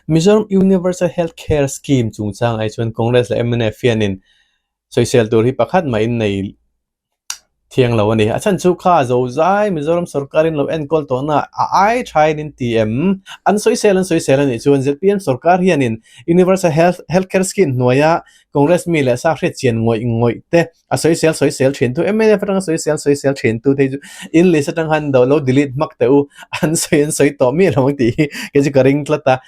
Mizoram Universal Health Care Scheme chungchang ai chuan Congress leh mnf hianin sawisel tur hi pakhat mah in nei thiang lo a ni. A chhan chu kha zozai Mizoram sorkarin lo enkawl tawhna a ai thain in ti em? An sawisel an sawisel a nih chuan zpm sorkar hianin Universal Health Health Care Scheme hnuaia Congress mi leh sa hriat chian ngawih ngawih te a sawisel sawisel thin tu mnf atanga sawisel sawisel thin tu te hi chu in list atang khan do lo delete hmak teh u an sawi an sawi tawh miah lo ang tih hi kei chu ka ring tlat a.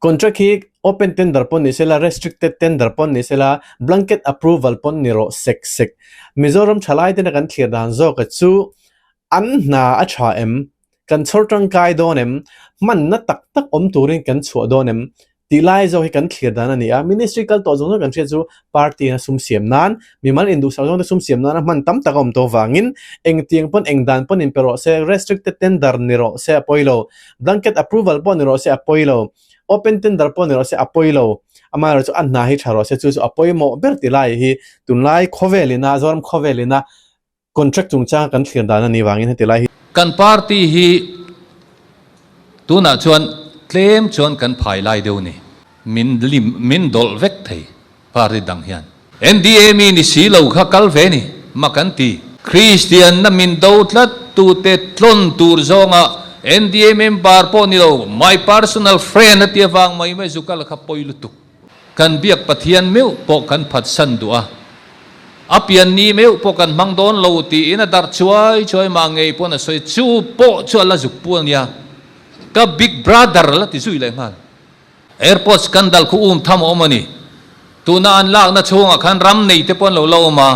Contract hi open tender pawn ni sela restricted tender pawn ni sela blanket approval pawn ni rawh sek sek. Mizoram thalai tena kan thlir dan zawk a chu an hna a tha em? Kan chhawr tangkai dawn em? Hmanna tak tak awm turin kan chhuah dawn em? Tih lai zawk hi kan thlir dan a ni a, Ministry kal tawh zawng zawng kan hriat chu party in a sum siam nan, mimal induhsak zawng te sum siam nana hman tam tak a awm tawh vangin engtiang pawn eng dan pawn inpe rawh se, restricted tender ni rawh se a pawi lo, blanket approval pawh ni rawh se a pawi lo, open tender pawh ni rawh se a pawi lo, amaherawhchu a hna hi tha rawh se chu chu a pawimawh ber ti lai hi tunlai khawvel ina Zoram khawvel ina Contract chungchanga kan thlir dan a nih vangin heti lai hi. Kan party hi tunah chuan tlem chuan kan phai lai deuh ni. Min lim min dawlh vek thei party dang hian. NDA mi ni si lo kha kal ve ni ma kan ti. Kristian na min do tlat tute tlawn tur zawnga NDA member pawh ni lo my personal friend a ti avang mai mai zu kal kha pawi lutuk. Kan biak Pathian meuh pawh kan phatsan duh a, a pian ni meuh pawh kan hmang dawn lo tiin a darh chuai chuai mah ngei pawn a sawi, chu pawh chu a la zuk pu a nia, ka big brother la ti zui leh nghal. Airport scandal khu um tham a awm a ni, tuna an lakna chhungah khan ram nei te pawh an lo la awm a,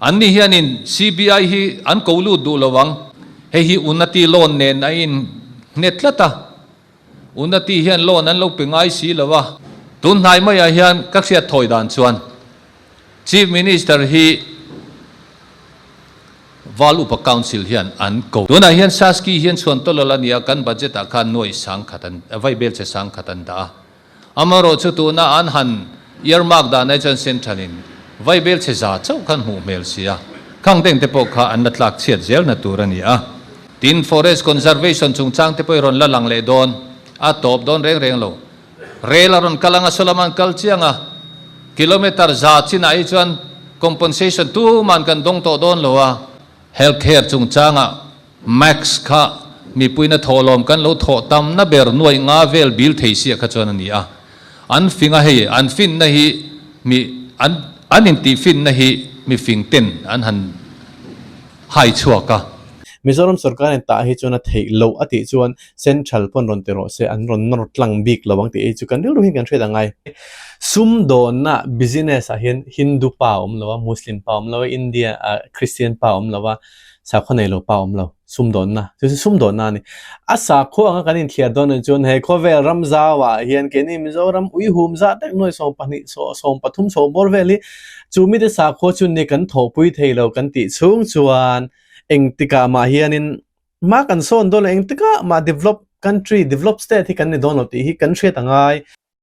an ni hianin CBI hi an ko lut duh lo ang, hei hi Unnati loan nen a in nghet tlat a. Unati hian loan an lo pe ngai si lo a. Tun hnai maiah hian ka hriat thawi dan chuan Chief Minister hi Val Upa Council hian an ko. Tunah hian Saski hian chhuan tawlawlh a ni a, kan budget ah khan nuai sangkhat an, vaibel che sangkhat an dah a. Amaherawhchu tuna an han earmark dan ai chuan central in vaibel che za chauh khan hmuh hmel si a, khang deng te pawh kha an la tlak chhiat zelna tur a ni a. Tin, forest conservation chungchang te pawh i rawn la lang leh dawn, a tawp dawn reng reng lo. Rail a rawn kal anga sawlam an kal chiang a, kilometre za chinah hi chuan compensation tuman kan dawng tawh dawn lo a. Health care chungchangah Max kha mipuina thawhlawm kan lo thawh tamna ber nuaih nga vel bil thei sia kha chuan a ni a. An fing a hei, an finna hi mi an an intihfinna hi mi fing ten an han hai chhuak a. Mizoram sorkarin tah hi chuan a theih loh a tih chuan Central pawn rawn ti rawh se, an rawn nawr tlang bik lo ang tih hi chu kan rilru hian kan hriat a ngai. Sumdawnna, business, ah hian Hindu pa a awm lo a, Muslim pa a awm lo a, India ah Christian pa a awm lo a, Sakhaw nei lo pa awm lo, sumdawnna, chu chu sumdawnna a ni. A sakhua anga kan inthiar dawn ah chuan he khawvel ram zauah hian keini Mizoram uihum zah tak nuai 12 13 chho bawr vel hi chu mite sakhua chu ni kan thawhpui thei lo kan tih chhung chuan engtikah mah hianin hma kan sawn dawn lo, engtikah mah develop country, develop state hi kan ni dawn lo tih hi kan hriat a ngai.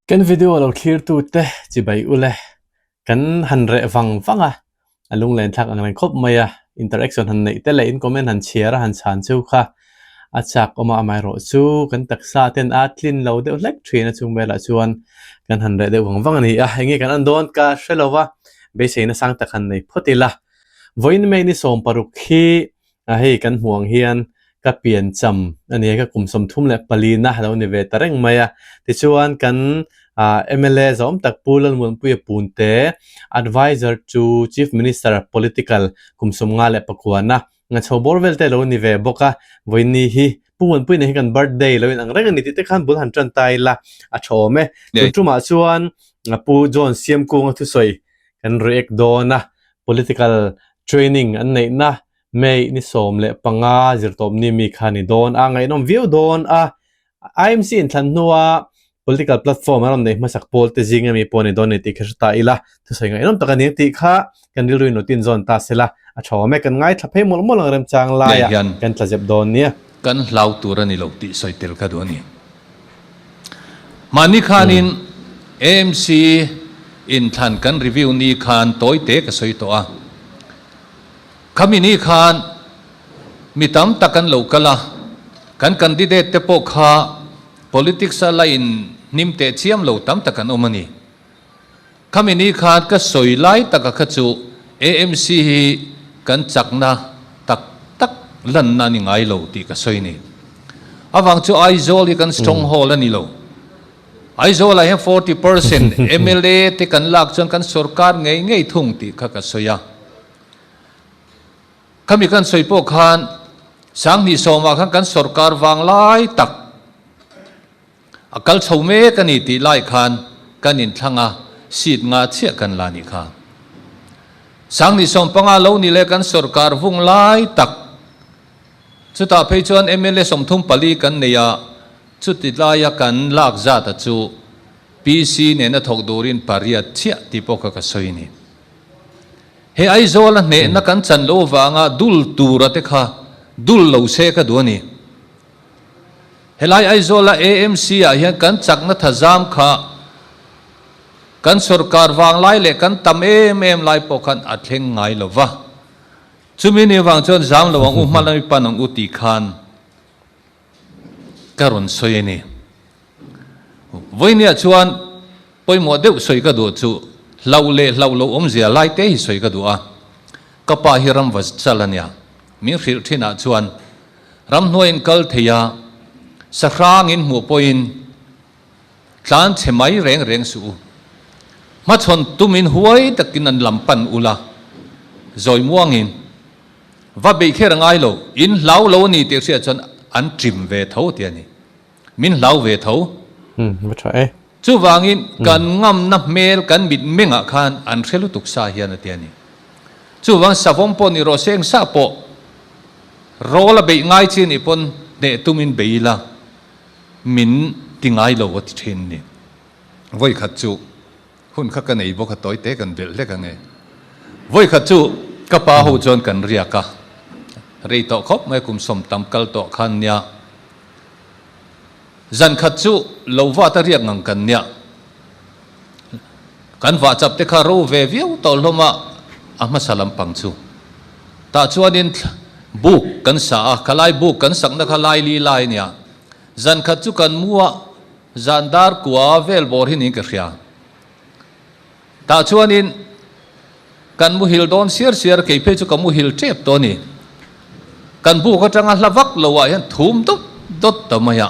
Kan video lo thlirtute chibai ule kan han reh vang vang a, a lunglen thlak ang reng khawp mai a, interaction han neih te leh in comment han chhiar a han chhan chu kha a chak awm a, amaherawh chu kan taksa ten a tlin lo deuh hlek thin a chung velah chuan kan han reh deuh vang vang a ni a, enge kan an dawn ka hre lo va, beiseina sang tak han nei phawt ila. Vawiin May ni 16 hi A hei kan hmuh ang hian ka pian cham a ni a, ka kum 34 na lo ni ve ta reng mai a. Tichuan kan mla zawm tak Pu Lalmuanpuia Punte, Adviser to Chief Minister Political kum 59 na chho bawr vel te lo ni ve bawk a. Vawiini hi Pu Muanpuia nen hi kan birthday lo inang reng a ni tih te khan bul han tan ta ila a tha awm e. Tun tumah chuan Pu John Siamkunga thusawi kan react dawn a, political training an neihna May ni 15 zirtawp ni mi kha ni dawn a, ngaihnawm viau dawn a, IMC inthlan hnua political platform an rawn nei hmasak pawl te zinga mi pawh ni dawn a ni tih kha hre ta ila, thusawi ngaihnawm tak a ni ang tih kha kan rilru in routine zawn ta sela a tha awm e, kan ngaithla phei mawlh mawlh ang remchang laiah kan tla zep dawn nia. Kan hlau tur a ni lo tih sawi tel kha duh a ni. Mahni khanin AMC inthlan kan review ni khan tawi te ka sawi tawh a. Khami ni khan mi tam tak an lo kal a, kan candidate te pawh kha politics a la in hnim teh chiam lo tam tak an awm a ni. Khami ni khan ka sawi lai taka kha chu AMC hi kan chakna tak tak lanna a ni ngai lo tih ka sawi a ni. Avang chu Aizawl hi kan stronghold a ni lo. Aizawl ah hian 40% mla te kan lak chuan kan sorkar ngei ngei thung tih kha ka sawi a. Khami kan sawi pawh khan Sanghnih sawmah khan kan sorkar vang lai tak a kal chho mek a ni tih lai khan kan inthlang a, seat nga chiah kan la nih kha. Sanghnih sawmpanga lo ni leh kan sorkar vung lai tak chutah phei chuan mla 34 kan nei a, chuti laia kan lak zat a chu PC nena thawk durin pariat chiah tih pawh kha ka sawi a ni. He Aizawl a hnehna kan chan lo vanga dul tura te kha dul lo se ka duh a ni. Helai Aizawl a AMC ah hian kan chakna thazam kha kan sorkar vang lai leh kan tam em em lai pawh khan a thleng ngai lo va. Chumi ni vang chuan zam lo ang u hma lami pan ang u tih khan ka rawn sawi a ni. Vawinia chuan pawimawh deuh sawi ka duh chu hlauh leh hlauh loh awmzia lai te hi sawi ka duh a. Ka pa hi ram va chal a nia. Min hrilh thinah chuan ramhnuaiin kal thei a, sahrangin hmuh pawhin tlan chhe mai reng reng suh u. Hmachhawn tumin huai takin an lam pan ula, zawi muangin va beih kher a ngai lo, in hlau lo a ni tih hriat chuan an ṭim ve tho tih a ni. Min hlau ve tho. Umm, va ṭha e. Chuvangin kan ngamna hmel kan mitmengah khan an hre lutuk sa hian a ti a ni. Chuvang savawm pawh ni rawh se eng sah pawh rawl a beih ngai chi nih pawn hneh tumin bei ila min ti ngai lo a ti ṭhin a ni. Vawikhat chu Hun kha ka nei bawk a tawi te kan belh hlek ange. Vawi khat chu ka pa ho chuan kan riak a, rei tawh khawp mai kum sawm tam kal tawh khan nia. Zan khat chu lo vat a riak ngang kan nia. Kan vah chap te kha ro ve viau tawh hlawm a, a hmasa lampang chu. Tah chuanin buk kan sa a, khalai buk kan sakna kha lai li lai nia. Zan khat chu kan mu a, Zan dar kua vel bawr hi niin ka hria. Tah chuanin kan muhil dawn siar siar, kei phei chu ka muhil tep tawh a ni. Kan buk atanga hla vak lo ah hian thum dawt dawt ta mai a.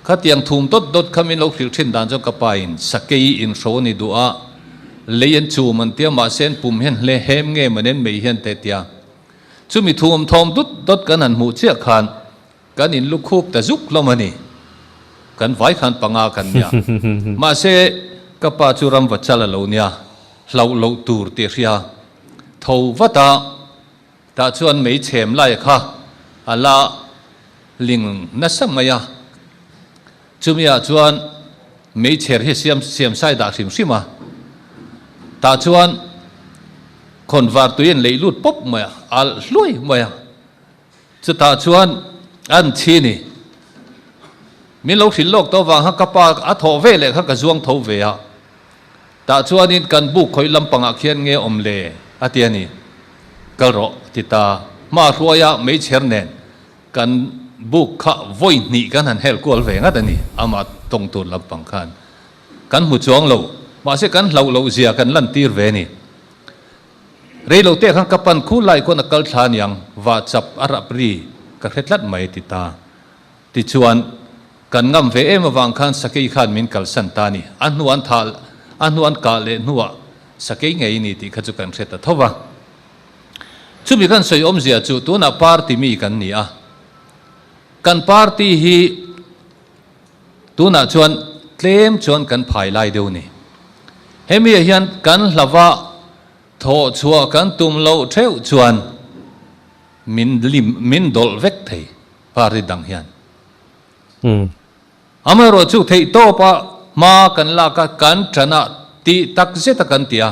Khatiang thum dawt dawt kha min lo hrilh thin dan chuan ka pa in sakei in hro a ni duh a, lei an chum an tia mahse an pum hian hle hem nge maw nen mei hian te tia. Chumi thum thawm dut dawt kan han hmuh chiah khan Kan in lukhup ta zuk hlawm a ni. Kan vai khan panga kan nia. Mahse, ka pa chu ram va chal a lo nia, hlauh loh tur tih hria. Tho vat a, tah chuan mei chhem lai kha a la ling nasa mai a. Chumiah chuan mei chher hi siam siam sai dah hrim hrim a. Tah chuan khawnvar tui an leih lut pawp mai a, alh hluai mai a. Chutah chuan an thi ni. Min lo hrilh lawk tawh vang khan ka pa a thawh ve leh khan ka zuang tho ve a. Tah chuanin kan buk khawih lampangah khian nge awm le a ti a ni. Kal rawh ti ta. Hma hruaia meichher nen kan buk kha vawi hnih kan han hel kual ve ngat a ni amah tawng tur lampang khan. Kan hmu chuang lo. Mahse kan hlauh loh zia kan lantir ve a ni. Rei lo teh khan ka pan khu lai khawn a kal thla aniang, vah chap a rap ri ka hre tlat mai ti ta. Tichuan, kan ngam ve em avang khan sakei khan min kalsan ta a ni. A hnu an thah, a hnu an kah leh hnuah sakei ngei ni tih kha chu kan hre ta tho va. Chumi kan sawi awmzia chu tunah party mi kan ni a. Kan party hi Tunah chuan tlem chuan kan phai lai deuh ni. Hemi ah hian kan hlava thawh chhuah kan tum loh theuh chuan min lim min dawlh vek thei party dang hian. Amaherawh chu theih tawpa hma kan lak a kan tan a tih tak zet a kan ti a,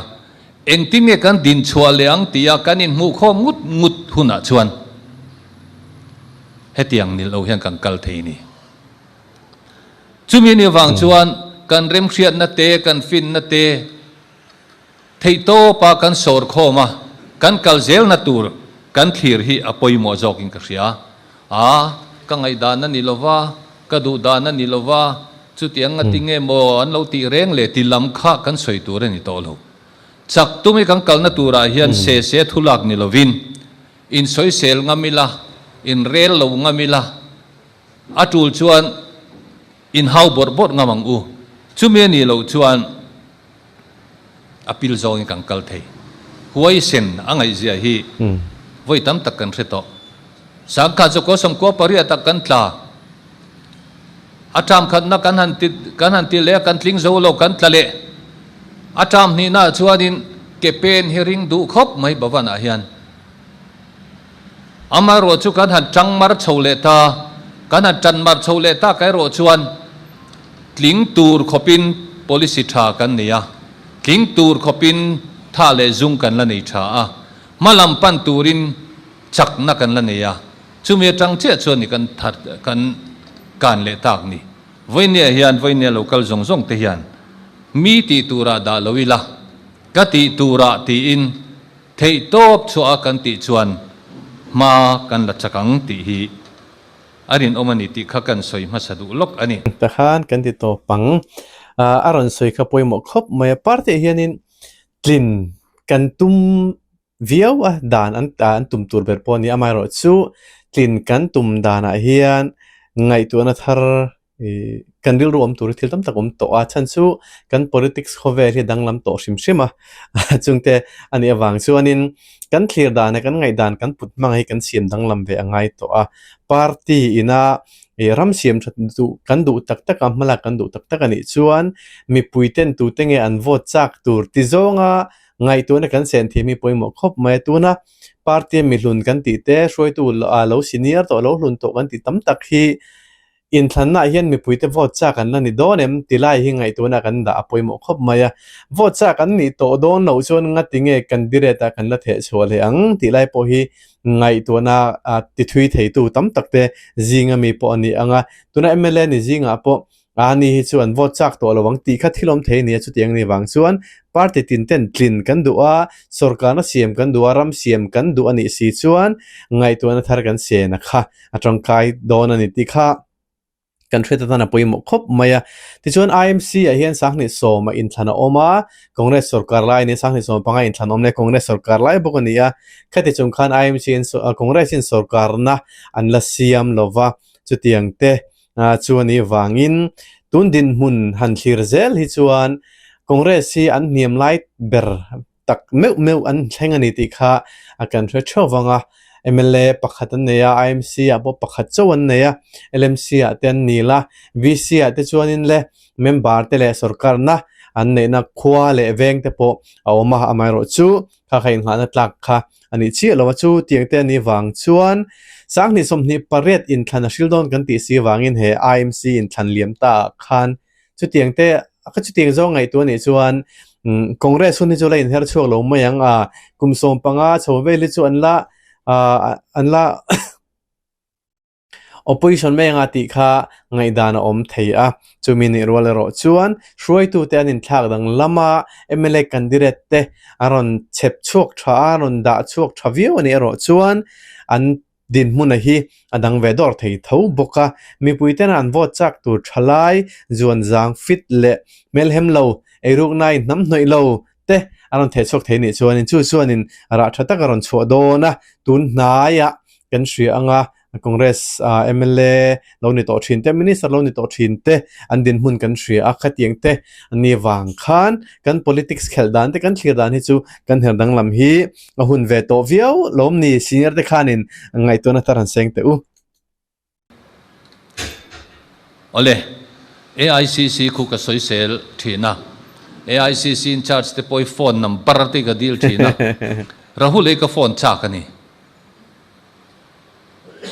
engtin nge kan din chhuah leh ang tih a kan inhmuhkhawm ngut ngut hunah chuan hetiang ni lo hian kan kal thei ni. Chumi ni vang chuan kan remhriatna te, kan finna te theihtawpa kan sawr khawm a, kan kal zelna tur kan thlir hi a pawimawh zawkin ka hria. A, ka ngaihdan a ni lova, Ka duh dan a ni lo va, chutiang a ti nge maw an lo tih reng leh ti lam kha kan sawi tur a ni tawh lo. Chak tum i kan kalna turah hian se se thu lak ni lovin, insawisel ngam ila, inrel lo ngam ila, a tul chuan inhau bawrh bawrh ngam ang u. Chumi a nih loh chuan a pil zawngin kan kal thei. Huaisen a ngaihzia hi vawi tam tak kan hre tawh. Sangkhat chu Kawsawmkua pariat ah kan tla. A term khatna kan han ti kan han ti leh a, kan tling zo lo, kan tla leh. A term hnihna ah chuanin ke pen hi ring duh khawp mai Bhavan ah hian. Amaherawh chu kan han tang mar chho leh ta, kan han tan mar chho leh tak erawh chuan tling tur khawpin policy tha kan nei a, tling tur khawpin tha leh zung kan la nei tha a, hma lam pan turin chakna kan la nei a, chumi atang chiah chuan ni kan that kan kan leh tak ni. Vawinia hian vawinia lo kal zawng zawng te hian mi tih turah dah lo ila, ka tih turah tiin theih tawp chhuah a kan tih chuan hma kan la chak ang tih hi a rinawm a ni tih kha kan sawi hmasa duh lawk a ni. Takhan kan ti tawp ang. A rawn sawi kha pawimawh khawp mai a. Party ah hianin tlin kan tum viau a dan an an tum tur ber pawh a ni. Amaherawh chu tlin kan tum danah hian ngaihtuahna thar ih kan rilru awm tur hi thil tam tak awm tawh a chhan chu kan politics khawvel hi a danglam tawh hrim hrim a chungte a nih avang chuanin kan thlir dan leh kan ngaihdan kan put hmang hi kan siam danglam ve a ngai tawh a party ina ih ram siam that duh kan duh tak tak a hmalak kan duh tak tak a nih chuan mipui ten tute nge an vote chak tur ti zawnga ngaihtuahna kan sen thiam hi pawimawh khawp mai a tuna party a mihlun kan tih te hruaitu lo senior tawh lo hlun tawh kan tih tam tak hi Inthlannaah hian mipuite vote chak an la ni dawn em? Ti lai hi ngaihtuahna kan dah a pawimawh khawp mai a. Vote chak an nih tawh dawn loh chuan ngati nge candidate ah kan la theh chhuah leh ang tih lai pawh hi ngaihtuahna ti thui theitu tam tak te zinga mi pawh a ni ang a. Tuna mla ni zingah pawh a ni hi chu an vote chak tawh lo ang tih kha thil awm thei a ni a, chutiang ni vang chuan party tin ten tlin kan duh a, sorkarna siam kan duh a, ram siam kan duh a nih si chuan ngaihtuahna thar kan sena kha a tangkai dawn a ni tih kha kan hriat atan a pawimawh khawp mai a. Tichuan IMC ah hian 2010 ah inthlan a awm a, Congress sorkar lai a ni a, 2015 inthlan a awm leh Congress sorkar lai bawk a ni a. Khati chung khan IMC in Congress in sorkarna an la siam lo va, chutiang te chu a nih vangin tun dinhmun han thlir zel hi chuan Congress hi an hniam lai ber tak meuh meuh an thleng a ni tih kha a kan hre theuh vang a, mla pakhat an nei a, IMC ah pawh pakhat chauh an nei a, LMC ah te an nil a, VC ah te chuanin le member te leh sorkarna an neihna khua leh veng te pawh a awm a, amaherawh chu kha kha inghahna tlak kha a nih chiah lo a, chu tiang te a nih vang chuan 2028 inthlan a hril dawn kan tih si vangin he IMC inthlan liam ta ah khan Chutiang te ka chutiang zawng ngaihtuah anih chuan Congress hun hi chu la inher chhuak lo mai ang a, kum 15 chho vel hi chu an la an la opposition mai anga tih kha ngaihdan a awm thei a. Chumi nih rual erawh chuan hruaitute an inthlak danglam a, mla candidate te a rawn chhep chhuak tha a, a rawn dah chhuak tha viau anih erawh chuan an Dinhmuna hi a dang ve dawr thei tho bawk a, mipui tena an vote chak tur tha lai, zuan zang fit leh hmelhem lo, eiruknai hnam hnawih lo te a rawn theh chhuak thei nih chuanin chu chuanin rah tha tak a rawn chhuah dawn a, tun hnaiah kan hria ang a, Congress mla lo ni tawh thin te, Minister lo ni tawh thin te an dinhmun kan hria a, khatiang te an nih vang khan kan politics khelh dan te kan thlir dan hi chu kan her danglam hi A hun ve tawh viau lawm ni senior te khanin ngaihtuahna thar han seng teh u. Awle, AICC khu ka sawisel thin a, AICC in charge te pawh hi phone number te ka dil thin a, Rahul hi ka phone chak a ni.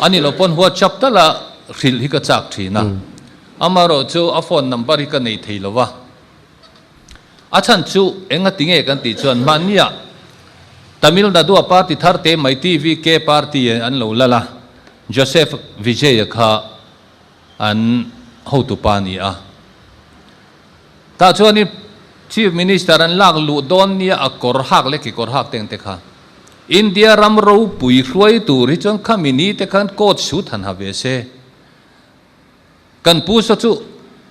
A ni lo pawn WhatsApp tala hrilh hi ka chak thin a, amaherawh chu a phone number hi ka nei thei lo va. A chhan chu enga ti nge kan tih chuan mahnia Tamil Nadu-a party thar te mai TVK party an lo lal a, Joseph Vijay-a kha an hotupa a ni a. Tah chuanin Chief Minister an lak luh dawn nia a kawr hak leh kekawr hak teng te kha India ram ropui hruai tur hi chuan khami ni te khan coat suit han ha ve se. Kan pu saw chu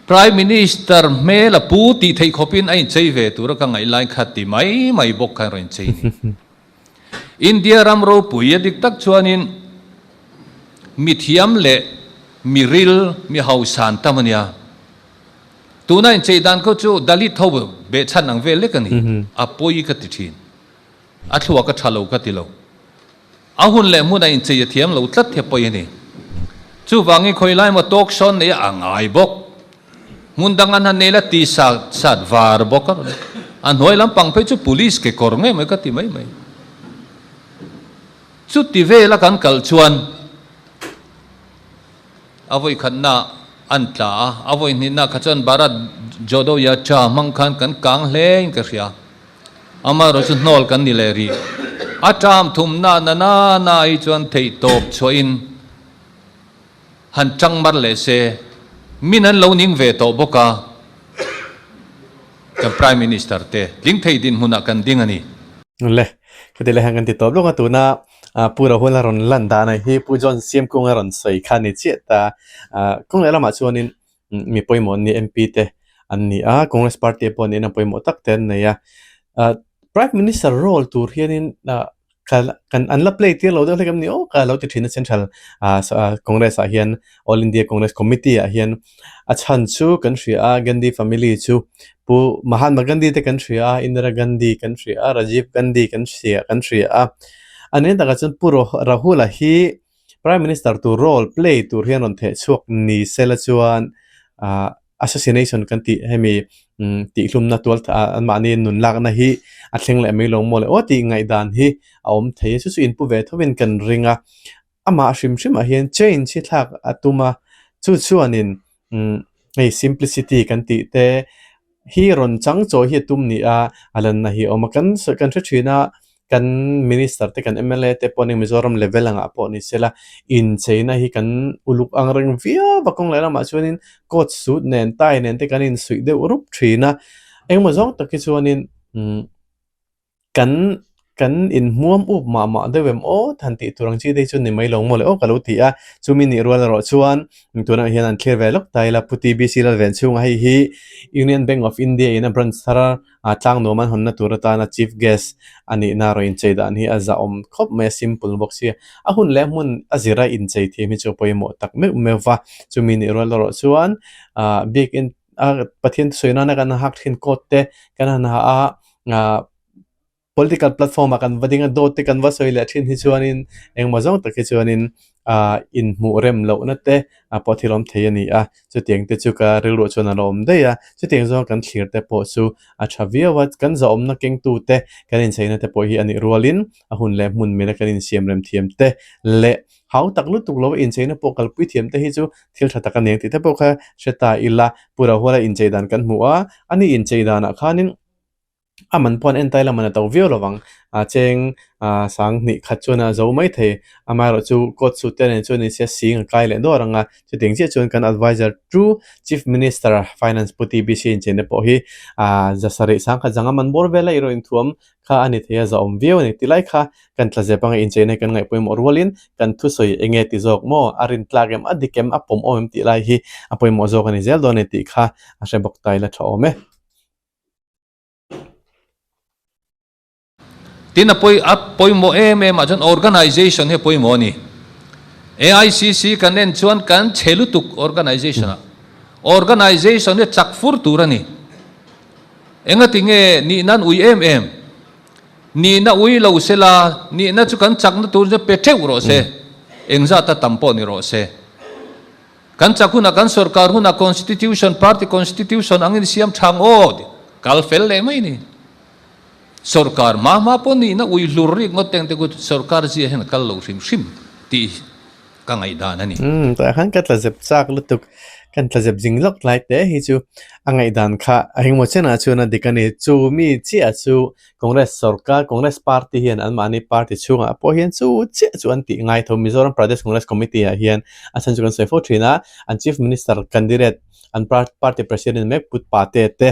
Prime Minister hmel a pu tih theih khawpin a inchei ve tura ka ngaih lai kha ti mai mai bawk khan rawn inchei ni. India ram ropui a dik tak chuanin mi thiam leh mi ril, mi hausan tam a nia. Tuna inchei dan kho chu Dalit ho behchhan ang vel lek a ni. A pawi ka ti thin. A thluak a tha lo ka ti lo. A hun leh hmun a inchei a thiam lo tlat hi a pawi a ni. Chuvangin khawi lai maw talk show an nei a, a ngai bawk. Hmun dang an han nei la ti sat sat var bawk a. A hnuai lampang phei chu police kekawr ngei mai ka ti mai mai. Chuti vela kan kal chuan a vawikhatna an tla a, a vawihnihna kha chuan Bharat Jodo Yatra hmang khan kan kang hle in ka hria. Amaherawh chu hnawl kan ni leh rih. A ṭam thumna na na na hi chuan theihtawp chhuahin han ṭang mar leh se, min an lo ning ve tawh bawk a, kan Prime Minister te tling thei dinhmunah kan ding a ni. Le, khati leh hian kan ti tawp lawk a, tuna Pu Rahul a rawn lan dan ah hi Pu John Siamkunga rawn sawi kha a ni chiah ta. Kawng leh lamah chuanin mi pawimawh an ni MP te an ni a, Congress party pawh niin a pawimawh tak te an nei a. Prime Minister role tur hianin kan an la play tir lo deuh hlek em ni aw ka lo ti thin a Central Congress ah hian All India Congress Committee ah hian a chhan chu kan hria a Gandhi family chu Pu Mahatma Gandhi te kan hria a, Indira Gandhi kan hria a, Rajiv Gandhi kan hria kan hria a. A nen takah chuan Pu Rahul-a hi Prime Minister tur role play tur hian rawn theh chhuak ni sela chuan ah assassination kan tih hemi tihhlumna tual anmahni nun lakna hi a thleng leh mai lo maw le aw tih ngaihdan hi a awm thei a chu chu inpu ve thovin kan ring a amah hrim hrimah hian change hi thlak a tum a chu chuanin hei simplicity kan tih te hi rawn chang chaw hi a tum ni a, a lanna hi a awm a, kan sawi kan hre thin a, kan minister te kan mla te pawh nia Mizoram level angah pawh ni sela incheina hi kan uluk ang reng viau a kawng leh lamah chuanin coat suit nen tie nen te kan insuih deuh rup thin a, engemaw zawng tak hi chuanin umm. Kan kan inhmuam up mah mah deuh em aw han tih tur ang chi te hi chu ni mai lo maw le aw ka lo ti a, chumi nih rual erawh chuan tunah hian an thlir ve lawk ta ila Pu TBC Lalven chhunga hei hi Union Bank of India in a branch thar a tlang nuam an hawnna tur atana chief guest a nihna a rawn inchei dan hi a zahawm khawp mai a simple bawk sia a hun leh hmun a zira inchei thiam hi chu a pawimawh tak meuh meuh va chumi nih rual erawh chuan ah biakin a Pathian thusawi nana kan hak thin coat te kan han ha a. Ah political platform ah kan va ding a dawt te kan va sawi leh thin hi chuanin engmaw zawng tak hi chuanin ah inhmuh rem lohna te a pawh thil awm thei a ni a chutiang te chu ka rilruah chuan a lo awm daih a chutiang zawng kan thlir te pawh chu a tha viau a kan zahawmna kengtu te kan incheina te pawh hi a nih rualin a hun leh hmun mila kan insiam rem thiam te leh hau tak lutuk lo incheina pawh kalpui thiam te hi chu thil tha tak a ni ang tih te pawh kha hre ta ila Pu Rahuala inchei dan kan hmu a ani inchei danah khanin A man pawh an en tai lam an a to viau lovang. A cheng ah sang hnih khat chuan a zo mai thei. Amaherawh chu coat suit te nen chuan insia sing a kai leh dawr ang a. Chutiang chiah chuan kan adviser to Chief Minister Finance Pu TBC incheina pawh hi ah za sarih sang khat zanga man bawr vel a erawh inthuam kha a ni thei a za awm viau a ni. Tilai kha kan tla zep anga incheina hi kan ngaih pawimawh rualin kan thusawi eng nge ti zawk maw a rintlak em a dik em a pawm awm em tih lai hi a pawimawh zawk a ni zel dawn a ni tih kha a hre bawk ta ila tha awm e. Tin a pawi a pawimawh em em ah chuan organisation hi a pawimawh a ni. AICC kan en chuan kan chhe lutuk organisation ah. Organisation hi chak fur tur a ni. Engati nge nihna an ui em em? Nihna ui lo se la, nihna chu kan chakna tur chu pe theuh rawh se. Engzat a tam pawh ni rawh se. Kan chak hunah kan sorkar hunah constitution party constitution angin siam thang aw tih kal fel leh mai ni. Sorkar hma hma pawh nihna ui hlur rik ngawt teng te ku sorkar zia hian a kal lo hrim hrim tih ka ngaihdan a ni. Umm tah khan ka tla zep chak lutuk kan tla zep zing lawk tlai te hi chu a ngaihdan kha a engemaw chenah chuan a dik a ni. Chu mi chiah chu Congress sorkar, Congress party hian anmahni party chhungah pawh hian chu chiah chu an tih ngai tho. Mizoram Pradesh Congress Committee ah hian a chhan chu kan sawi fo thin a, an Chief Minister candidate, an party president mek Pu Pate te.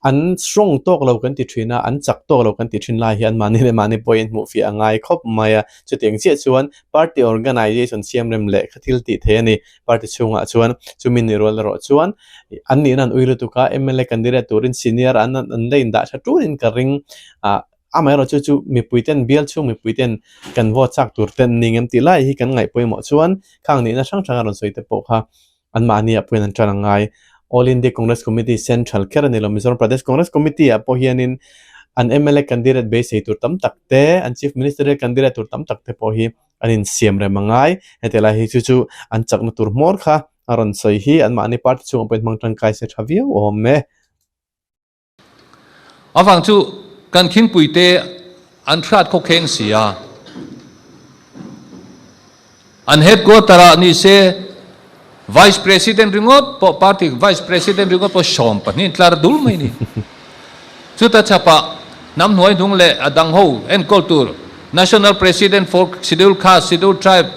An strong tawk lo kan ti thin a, an chak tawk lo kan ti thin lai hi anmahni leh mahni pawhin hmuh fiah a ngai khawp mai a. Chutiang chiah chuan party organisation siam rem leh kha thil tih theih a ni. Party chhungah chuan chumi ni rual erawh chuan an nihna an ui lutuk a, mla candidate turin senior an an la indah tha turin ka ring a. Amaherawhchu chu mipuiten bial chhung mipuiten kan vote chak tur te an ni ngem tih lai hi kan ngaih pawimawh chuan khang nihna hrang hrang a rawn sawi te pawh kha anmahni ah pawhin an tan a ngai. All India Congress Committee Central kher a ni lo, Mizoram Pradesh Congress Committee ah pawh hianin an mla candidate beisei tur tam tak te, an Chief Ministerial candidate tur tam tak te pawh hi an insiam rem a ngai. Heti lai hi chu chu an chakna tur hmawr kha a rawn sawi hi anmahni party chhungah pawhin hmang tangkai se tha viau awm e. Avang chu kan khingpuite an hriat khawkheng si a, an headquarter ah ni se Vice President ringawt pawh party Vice President ringawt pawh 12 tlar dul mai ni. Chuta chhapah hnam hnuai hnung leh a dang ho enkawl tur National President for Scheduled Caste, Scheduled Tribe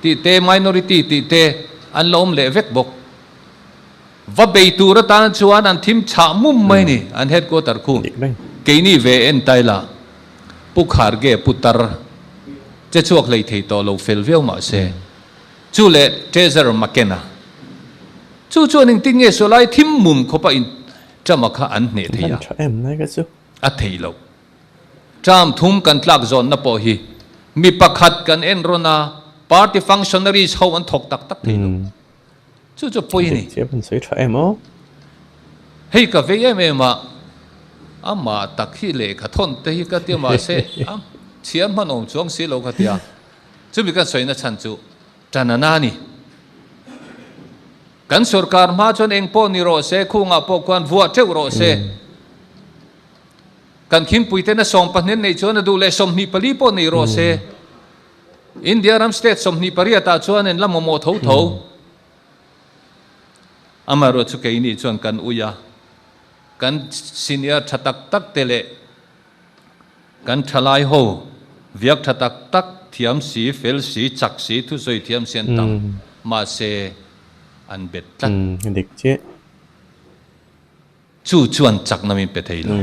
tih te, Minority tih te an la awm leh vek bawk. Va bei tur atan chuan an thim chhah mum mai ni, an headquarter khu. Keini ve en tai la, Pu Kharge Pu Tar che chhuak hlei thei tawh lo fel viau mah se, chu leh Treasurer McKenna chu chuan engtin nge sawlai thim mum khawpa in Trump-a kha an hneh thei a, a theih loh. Term thum kan tlak zawnna pawh hi mi pakhat kan en rawn a, party functionaries ho an thawk tak tak thei lo. Chu chu pawi a ni. Dik chiah an sawi tha em aw. Hei ka vei em em a, amah tak hi lehkha thawn te hi ka tia mahse a chhiar hman awm chuang si lo ka tia. Chumi kan sawina chhan chu Tanana a ni. Kan sorkar hma chuan eng pawh ni rawh se, khungah pawh khuan vuah teuh rawh se. Kan khingpui tena 12 neih chuan a duh leh 24 pawh nei rawh se. India ram state 28 ah chuan in la mamawh tho tho. Amaherawh chu keini chuan kan ui a, kan senior tha tak tak te leh kan thalai ho viak tha tak tak thiam si, fel si, chak si, thusawi thiam si an tam. Mahse an bet tlat. Dik chiah. Chu chuan chakna min pe thei lo.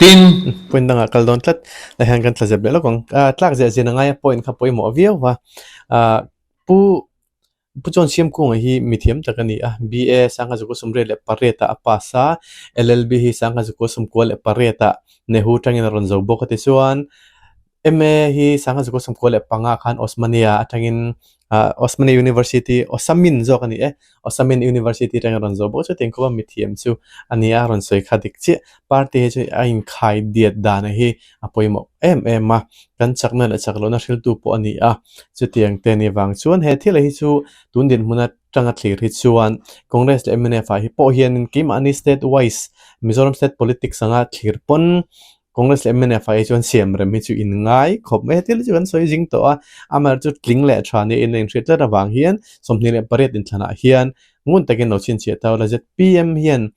Tin. Point dangah kal dawn tlat lai hian kan tla zep leh lawk ang. Tlak zeh zin a ngai a point kha pawimawh viau va. Pu Pu John Siamkunga hi mithiam tak a ni a, BA Sangha Zukua Sumriat leh Pariatah a pass a, LLB hi Sangha Zukua Sumkua leh Pariatah Nehu tangin a rawn zo bawk a tichuan MA hi Sangha Zukua 95 khan Osmania atangin Osmania University, Osamin zawk a ni e, Osamin University atangin a rawn zo bawk chutiang khawpa mithiam chu a ni a, a rawn sawi kha dik chiah. Party hi chu a inkhai diat dan hi a pawimawh em em a, kan chakna leh chak lohna hriltu pawh a ni a, chutiang te ni vang chuan he thil hi chu tun dinhmun atanga thlir hi chuan Congress leh mnf ah hi pawh hianin keimahni state wise Mizoram state politics anga thlir pawn Congress leh mnf ah hi chuan siam rem hi chu in ngai khawp mai a, thil hi chu kan sawi zing tawh a, amaherawh chu tling leh tha nia in a inhriat tlat avang hian 28 inthlanah hian ngun takin lo chhinchhiah ta ula zpm hian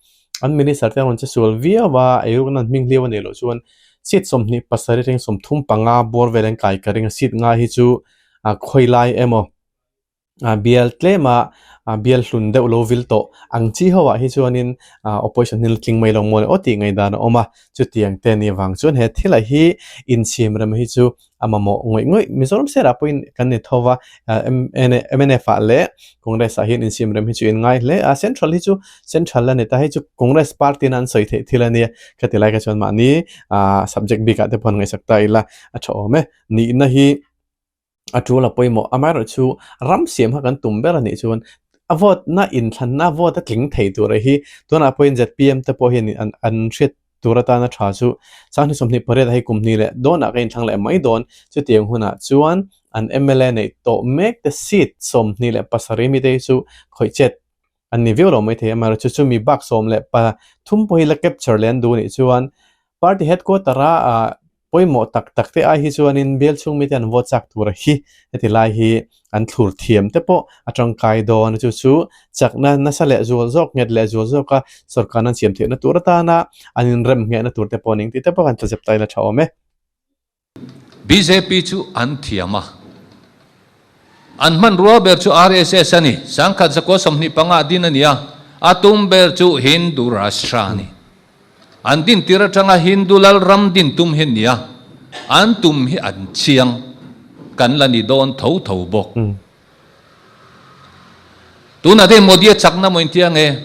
an minister te an rawn che sual viau a, eirukna an hming hliau a nih loh chuan seat 27 atangin 35 bawr vel an kai ka ring a, seat ngai hi chu khawi lai emaw. Bial tlema bial hlun deuh lo vil tawh ang chi ho ah hi chuanin opposition hi la tling mai lo maw le aw tih ngaihdan a awm a, chutiang te ni vang chuan he thil ah hi inchhim rem hi chu a mamawh ngawih ngawih. Mizoram state ah pawhin kan ni tho va, mnf ah leh Congress ah hian inchhim rem hi chu in ngai hle a, Central hi chu Central a ni ta, hei chu Congress party in an sawi theih thil a nia, khati lai kha chuan mahni subject bik ah te pawh han ngaihsak ta ila a tha awm e. Nihna hi. A tul a pawimawh. Amaherawhchu ram siam kha kan tum ber a nih chuan a vote na inthlanna vote a tling thei tur hi tunah pawhin zpm te pawh hian an an hriat tur atana tha chu Sanghni 28 ah hei kum hnih leh dawnah ka inthlang leh mai dawn. Chutiang hunah chuan an mla neih tawh mek te seat 27 mite hi chu khawih chet an ni viau lo mai thei. Amaherawhchu chumi bak 13 pawh hi la capture leh an duh nih chuan party headquarter a Pawimawh tak tak te ai hi chuanin bial chhung mite an vote chak tur hi heti lai hi an thlur thiam te pawh a tangkai dawn a, chu chu chakna nasa leh zual zawk, nghet leh zual zawka sorkarna an siam theihna tur atana an inrem nghehna tur te pawh a ning tih te pawh kan tlazep ta ila tha awm e. Bjp chu an thiam a, an hmanrua ber chu RSS a ni. 1925 din a ni a, A tum ber chu Hindu Rashtra a ni. An din tir atanga Hindu lal ram din tum hi nia, an tum hi an chiang, kan la ni dawn tho tho bawk. Tunah te Modi a chakna maw intia nge?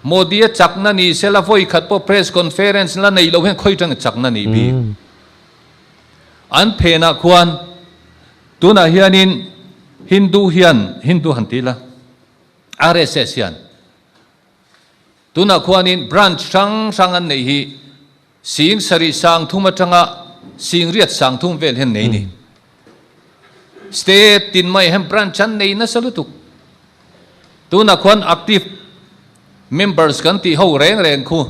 Modi a chakna ni sela vawi khat pawh press conference la neih loh hian khawi tang chakna nih bik? An phenah khuan tunah hianin Hindu hian, Hindu han ti ila, RSS hian Tunah khuanin branch hrang hrang an neih hi sing sarih sang thum atanga sing riat sang thum vel hian nei ni. State tin mai hian branch an nei nasa lutuk. Tunah khuan active members kan tih ho reng reng khu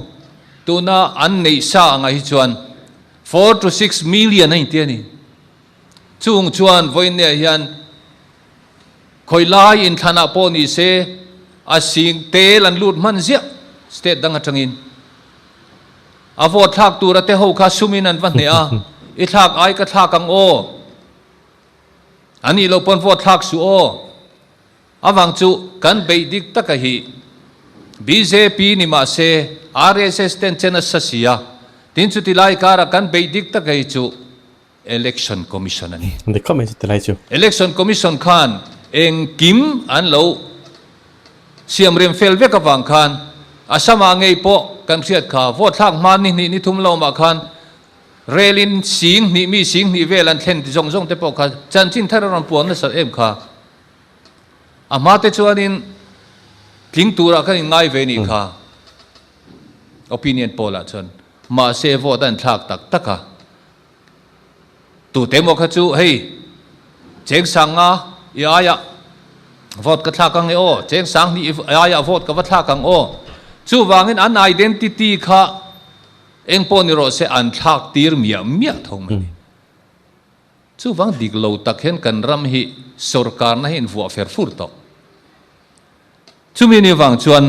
tuna an neih sa angah hi chuan 4 to 6 million a inti a ni. Chung chuan vawiinniah hian Khawi lai inthlanah pawh ni se, a sing tel an lut hman ziah state dang atangin. A vote thlak tur a te ho kha sumin an va hneh a, i thlak ai ka thlak ang aw, a nih loh pawn vote thlak suh aw. Avang chu kan beih dik taka hi bjp ni mah se RSS ten chen a sa si a, tin chuti lai karah kan beih dik taka hi chu Election Commission a ni. Dik khawp mai chu tilai chu. Election Commission khan engkim an lo siam rem fel vek avang khan Assam ah ngei pawh kan hriat kha vote thlak hma ni hnih ni thum lawmah khan rel in sing hnih mi sing hnih vel an thlen ti zawng zawng te pawh kha chanchin thar a rawn puang nasat em kha. A hma te chuanin tling turah khan in ngai ve nih kha opinion poll ah chuan mahse vote a inthlak tak tak a. Tute emaw kha chu hei cheng sang nga i aiah vote ka thlak ang e aw, cheng sang hnih i aiah vote ka va thlak ang aw. Chuvangin an identity kha eng pawh ni rawh se an thlak tir miah miah tho mai ni. Chuvang dik lo tak hian kan ram hi sorkarna hi invuah fer fur tawh. Chumi ni vang chuan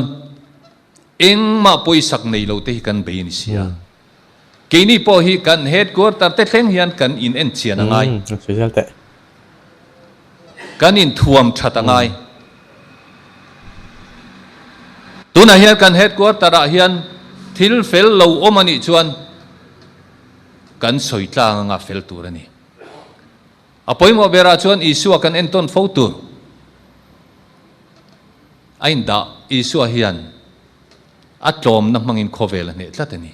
engmah pawisak nei lo te hi kan bei a ni sia. Keini pawh hi kan headquarter te thleng hian kan in en chian a ngai. Kan in thuam that a ngai. Tunah hian kan headquarter ah hian thil fel lo awm a nih chuan kan sawi tlang anga fel tur a ni. A pawimawh berah chuan Isua kan entawn fo tur a indah. Isua hian a tlawmna hmangin khawvel a hneh tlat a ni.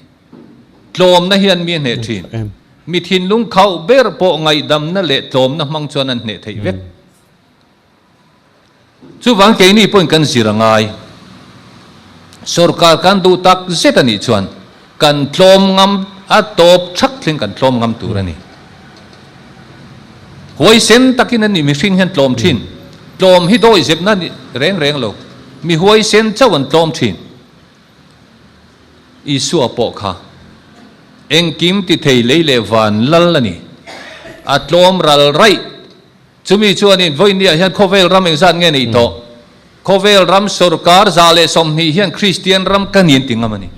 Tlawmna hian mi a hneh thin. Mi thinlung khauh ber pawh ngaihdamna leh tlawmna hmang chuan an hneh theih vek. Chuvang keini pawhin kan zir a ngai. Sorkar kan duh tak zet a nih chuan kan tlawm ngam a tawp thak thleng kan tlawm ngam tur a ni. Huaisen takin a ni mihring hian tlawm thin. Tlawm hi dawi zepna ni reng reng lo. Mi huaisen chauh an tlawm thin. Isua pawh kha engkim ti thei lei leh van lal a ni. A tlawm ral raih. Chumi chuanin vawinia hian khawvel ram engzat nge neih tawh? Khawvel ram sorkar 120 hian Kristian ram ka ni an ti ngam a ni.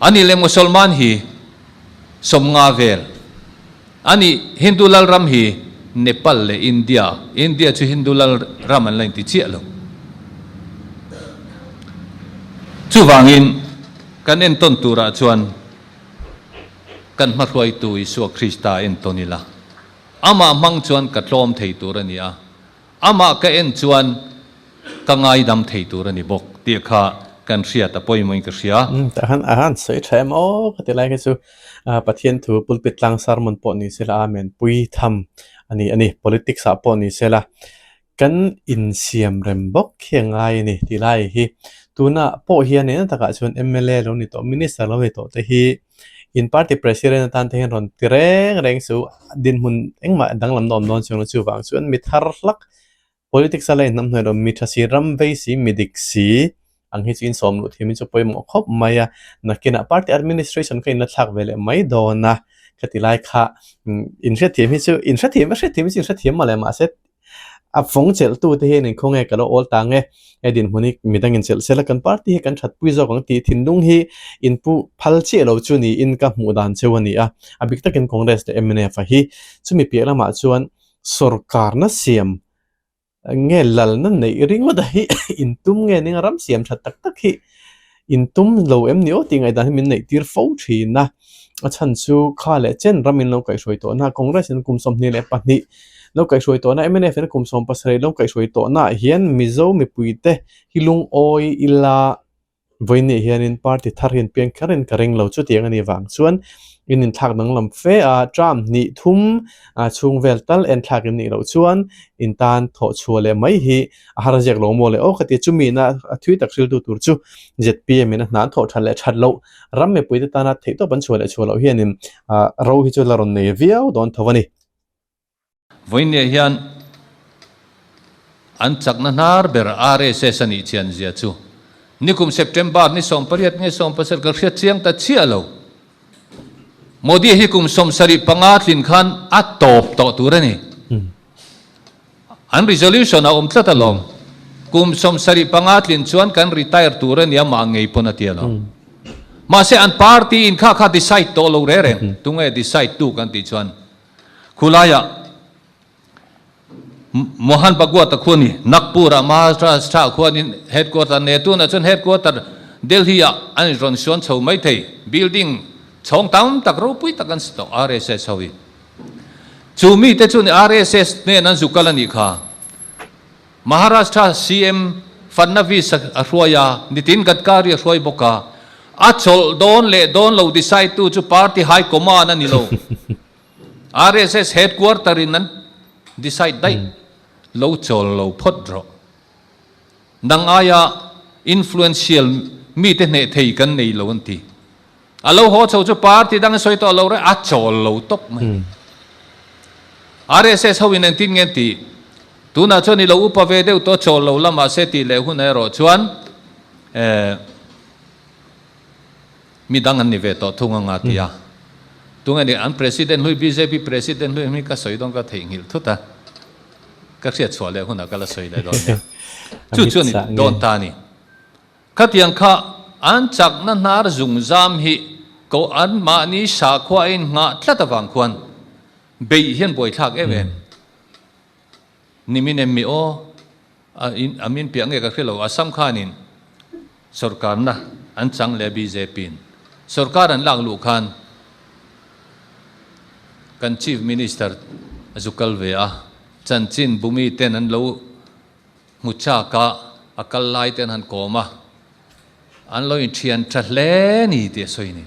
Ani leh Musalman hi 50 vel. Ani Hindu lal ram hi Nepal leh India, India chu Hindu lal ram an la inti chiah lo. Chuvangin kan entawn turah chuan Kan hmahruaitu Isua Krista entawn ila, amah hmang chuan ka tlawm thei tur a ni a, amah ka en chuan ka ngaidam thei tur a ni bawk tih kha kan hriat a pawimawhin ka hria. Tah khan a han sawi tha em aw ka ti lai kha chu Pathian thu pulpit tlang sermon pawh ni sela Amen pui tham a ni a ni. Politics ah pawh ni sela Kan insiam rem bawk khi a ngai a ni tih lai hi tunah pawh hian eng takah chuan mla lo ni tawh minister lo ni tawh te hi in party president atan te hian rawn ti reng reng chu dinhmun engmah danglam na awm dawn chuang lo chuvang chuan mi thar hlak politics a la inhnamhnawih lo mi tha si ram vei si mi dik si ang hi chu insawm luh thiam hi chu pawimawh khawp mai a, nakinah party administration kha inla thlak ve leh mai dawn a ka ti lai kha inhrethiam hi chu inhrethiam a hrethiam hi chu inhrethiam mah leh mahse a fawng chelh tu te hian inkhaw nge ka lo awl ta nge he dinhmun hi midang in chelh sela kan party hi kan that pui zawk ang tih thinlung hi inpu phal chiah lo chu niin ka hmuh dan cheu a ni a, a bik takin Congress leh mnf a hi chumi piah lamah chuan sorkarna siam. Nge lalna neih ringawt a hi in tum nge ning a ram siam that tak tak hi in tum lo em ni aw tih ngaihdan hi min neih tir fo thin a. A chhan chu kha leh chen ram in lo kaihhruai tawh na Congress in kum 22 lo kaihhruai tawh na mnf in kum 17 lo kaihhruai tawh na ah hian Mizo mipui te hi lungawi ila Vawiinni hianin party thar hian piang kherin ka ring lo chutiang a nih vang chuan in inthlak danglam fe a, term hnih thum chhung vel tal en thlak in nih loh chuan in tan thawh chhuah leh mai hi a har ziak lo maw le aw ka ti a, chumi ina a thui tak hriltu tur chu zpm in a hna an thawh that leh that loh ram mipuite tana theihtawp an chhuah leh chhuah loh hianin ro hi chu la rawn nei viau dawn tho a ni. Vawiinniah hian an chakna hnar ber RSS a nih chian zia chu nikum September ni 18 nge 17 ka hriat chiang ta chiah lo. Modi hi kum 75 tlin khan a tawp tawh tur a ni. An resolution a awm tlat alawm. Kum 75 tlin chuan kan retire tur a ni a mah ngei pawn a ti alawm. Mahse an party in kha kha decide tawh lo reng reng. Tunge decide tu kan tih chuan Khulaiah Mohan Bhagwat-a khua ni Nagpur-ah Maharashtra khuanin headquarter nei a, tunah chuan headquarter Delhi-ah an rawn suan chho mai thei. Building chhawng tam tak ropui tak an si tawh RSS ho hi. Chu mite chu ni RSS hnen an zu kal a nih kha. Maharashtra CM Fadnavis a hruai a, Nitin Gadkari a hruai bawk a. A chawlh dawn leh dawn lo decide tu chu party high command a ni lo. RSS headquarter in an decide daih lo chawl lo phawt rawh. Nang aia influential mite hneh thei kan nei lo an ti. A lo haw chho chu party dang a sawi tawh lo reng a chawl lo tawp mai. RSS ho in engtin nge an tih? Tunah chuan i lo upa ve deuh tawh chawl lo lamah se tih leh hunah erawh chuan eh Mi dang an ni ve tawh thung anga ti a. Tunge ni an President hlui bjp President hlui hi ka sawi dawn ka theihnghilh thut a. Ka hriat chhuah leh hunah ka la sawi leh dawn nia. Chu chu a ni dawn ta a ni. Khatiang kha an chakna hnar zung zam hi ko an mahni sakhua a innghah tlat avang khuan beih hian buaithlak em em. Nimin em mi aw a in a min piah nge ka hre lo Assam khanin sorkarna an chang leh bjp in sorkar an lak luh khan kan chief minister a zu kal ve a chanchin bumi ten an lo hmu chak a a kal lai te an han kawm a An lo inthian tha hle ni tih a sawi ni.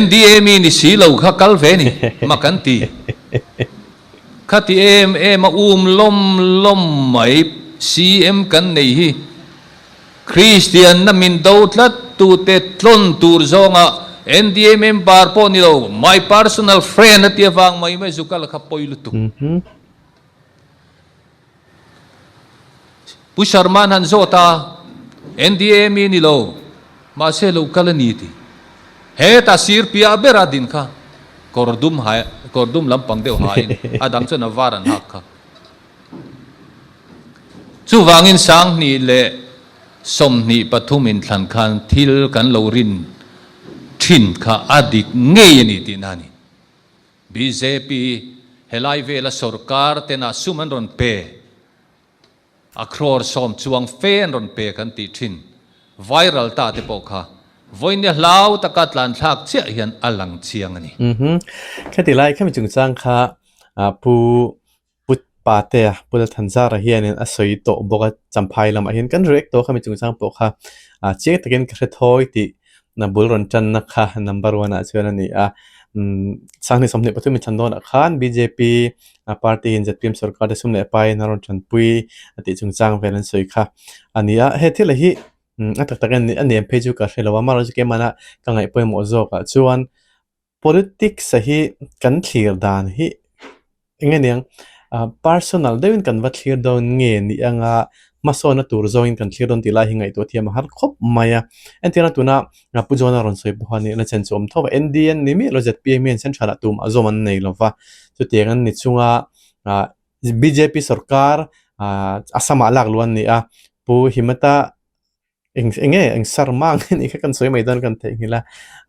NDA mi ni si lo kha kal ve ni mak an ti. Khati em em a um lawm lawm mai CM kan nei hi Kristian na min do tlat tute tlawn tur zawnga NDA member pawh ni lo my personal friend a ti avang mai mai zu kal kha pawi lutuk. Pu Sharma an han zawt a, NDA mi ni lo, mahse lo kal a ni ti. Heta sir piah bera din kha kawr dum ha, kawr dum lampang deuh hain a dang chuan a var an hak kha. Chuvangin 2023 inthlan khan thil kan lo rin thin kha a dik ngei a ni tihna a ni. Bjp helai vela sorkar tena sum an rawn pe, a crore sawm chuang fe an rawn pe kan tih thin, viral ta te pawh kha vawinia hlau taka tlan thlak chiah hian a lang chiang a ni. Khati lai khami chungchang kha Pu Pu Patea, Pu Lalthanzara hianin a sawi tawh bawk a, Champhai lamah hian kan react tawh kha mi chungchang pawh kha chiang takin ka hre thawi tih na bul rawn tanna kha number one ah chuan a ni a. 2023 inthlan dawnah khan bjp party in zpm sorkar te sum leh paiin a rawn tanpui a tih chungchang vel an sawi kha a ni a. He thil hi a tak tak a ni em phei chu ka hre lo a, amaherawhchu keimahna ka ngaih pawimawh zawkah chuan Politics a hi kan thlir dan hi eng nge niang personal deuhin kan va thlir dawn nge ni anga hmasawnna tur zawngin kan thlir dawn tih lai hi ngaihtuah thiam a har khawp mai a. Entirna tuna Pu John-a rawn sawi pawh a nihna chen chu awm tho a, NDN ni miah lo zpm hian central ah tumah zawm an nei lo va, chutiang an ni chunga bjp sorkar Assam ah lak luh an ni a, Pu Himata Eng eng nge eng Sharma nge nih kha kan sawi mai dawn kan theihnghilh a,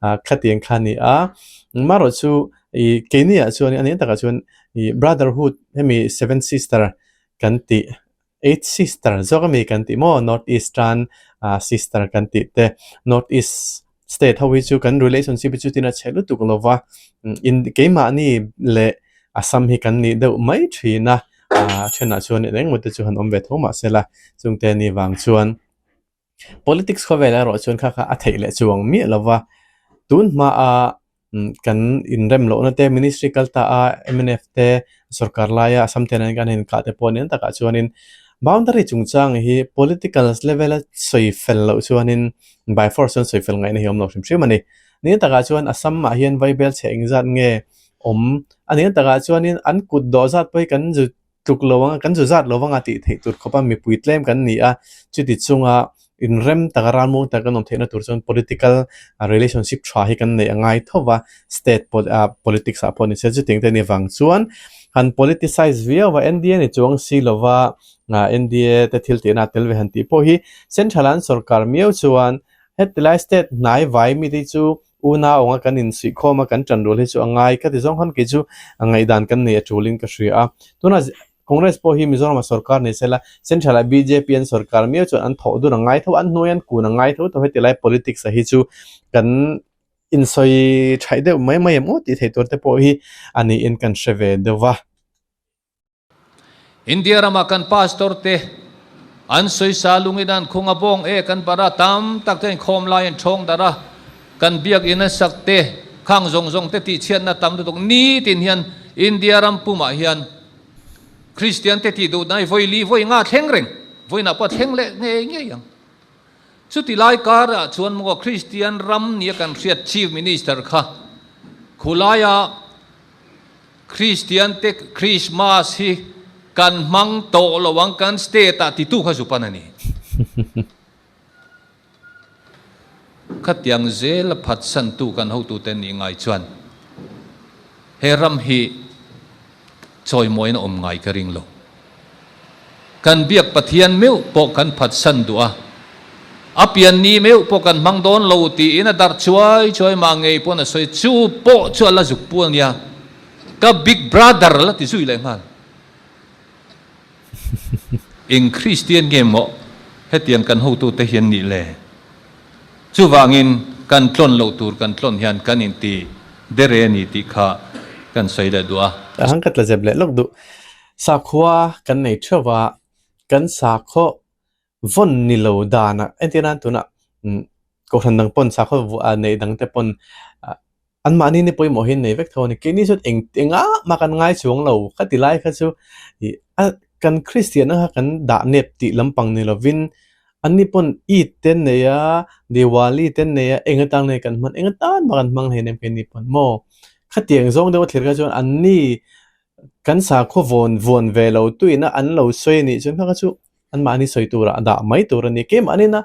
ah khatiang kha a ni a. Marawh chu ih keini ah chuan a nih takah chuan Ih brotherhood hemi seven sister kan tih eight sister zawk ami kan tih maw north east tan ah sister kan tih te north east state ho hi chu kan relationship hi chu tin a chhe lutuk lo va in keimahni leh Assam hi kan nih deuh mai thin a ah thenah chuan engemaw te chu han awm ve tho mahse la chungte ni vang chuan. Politics khawvel erawh chuan kha kha a theih leh chuang miah lo va, tun hmaa kan inrem lohna te ministry kal ta a mnf te sorkar laia Assam te nen kan inkah te pawh nen takah chuanin boundary chungchang hi political level a sawi fel loh chuanin by force chuan sawi fel ngaihna hi a awm lo hrim hrim a ni. Ni takah chuan Assam ah hian vaibel chhe engzat nge awm a nih takah chuanin an kut dawh zat pawh hi kan zut tluk lo anga kan zu zat lo anga tih theih tur khawpa mipui tlem kan ni a, chuti chunga inrem taka ralmuang taka kan awm theihna tur chuan political relationship tha hi kan neih a ngai tho va, state politics ah pawh ni se chutiang te ni vang chuan han politicize viau a NDA ni chuang si lova NDA te thil tihna tel ve han tih pawh hi central an sorkar miau chuan heti lai state hnai vai mite chu Unau anga kan insuihkhawm a, kan ṭan rual hi chu a ngai ka ti zawng khan kei chu ngaihdan kan nei a ṭulin ka hria a. Tunah Congress pawh hi Mizoramah sorkar ni sela, Central-ah bjp an sorkar miau chuan an thawh dun a ngai tho, an hnuai an kun a ngai tho tho heti lai politics-a hi chu kan insawi ṭhaih deuh mai mai em aw tih theih tur te pawh hi a niin kan hre ve deuh va. India rama kan pastor te an sawisa lungin an khung a bawng ek an barh a, tam tak te an khawm lai an thawng darh a, kan biakin an sak te khang zawng zawng te tihchhiatna tam lutuk nitin hian India ram pumah hian Kristian te tih duh nai vawi li vawi nga thleng reng vawiinah pawh a thleng leh ngei ngei ang. Chuti lai karah chuan maw Kristian ram nia kan hriat Chief Minister kha khulaia Kristian te Krismas hi kan hmang tawh lo ang kan state ah titu kha zupan a ni. Khatiang zel a phatsantu kan hotute nih ngai chuan he ram hi chawimawiin a awm ngai ka ring lo. Kan biak Pathian meuh pawh kan phatsan duh a, a pian ni meuh pawh kan hmang dawn lo tiin a darh chuai chuai mah ngei pawn a sawi, chu pawh chu a la zuk pual nia, ka big brother la ti zui leh nghal. Eng Kristian nge maw hetiang kan hotute hian nih le? Chuvangin kan tlawn loh tur kan tlawn hian kan inti dere a ni tih kha kan sawi leh duh a. A hang ka tla zep leh lawk duh. Sakhua kan nei theuh a, kan sakhaw vawn ni lo danah entir nan tunah kohhran dang pawn sakhaw neih dang te pawn anmahni ni pawimawh hi an nei vek tho a ni. Keini chuan eng engah mah kan ngai chuang lo ka ti lai kha chu ih a kan Kristianna kha kan dah nep tih lampang ni lovin anni pawn Eid te an nei a, Diwali te an nei a, eng atang nge kan hman eng atan mah kan hmang hleinem keini pawn maw khatiang zawng deuh a thlir kha chuan anni Kan sakhaw vawn vawn ve lo tuina an lo sawi a nih chuan kha kha chu anmahni sawi turah a dah mai tur a ni. Keimahniina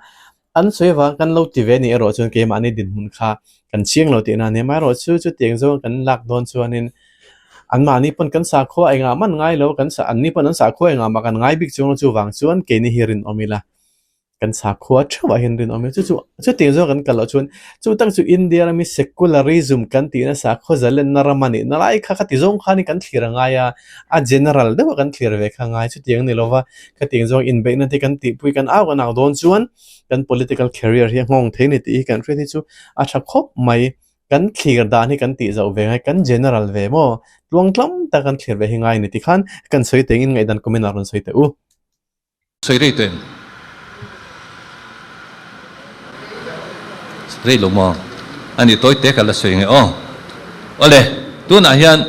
an sawi avang kan lo ti ve a nih erawh chuan keimahni dinhmun kha kan chiang lo tihna a ni. Amaherawhchu chutiang zawng kan lak dawn chuanin anmahni pawn kan sakhua engah man ngai lo, kan sa anni pawn an sakhua engah mah kan ngai bik chuang lo chuvang chuan keini hi rinawm ila. Kan sakhua theuhah hian rinawm hi chu chu chutiang zawng kan kal loh chuan chu tak chu India rami secularism kan tihna sakhua zalenna ram a nihna lai kha khati zawng khan kan thlir a ngai a, a general deuh a kan thlir ve kha a ngai chutiang a ni lova khatiang zawng inbeihna te kan tihpui kan au kan au dawn chuan kan political career hi a nghawng thei a ni tih hi kan hriat hi chu a tha khawp mai kan thlir dan hi kan tih zoh ve ngai kan general ve maw tluangtlam tak kan thlir ve hi ngai a ni tikhan kan sawi teh engin ngaihdan comment ah rawn sawi teh u. Sawi rei tawh em? Rei lo maw? A ni tawi te ka la sawi nge aw. Awle, tunah hian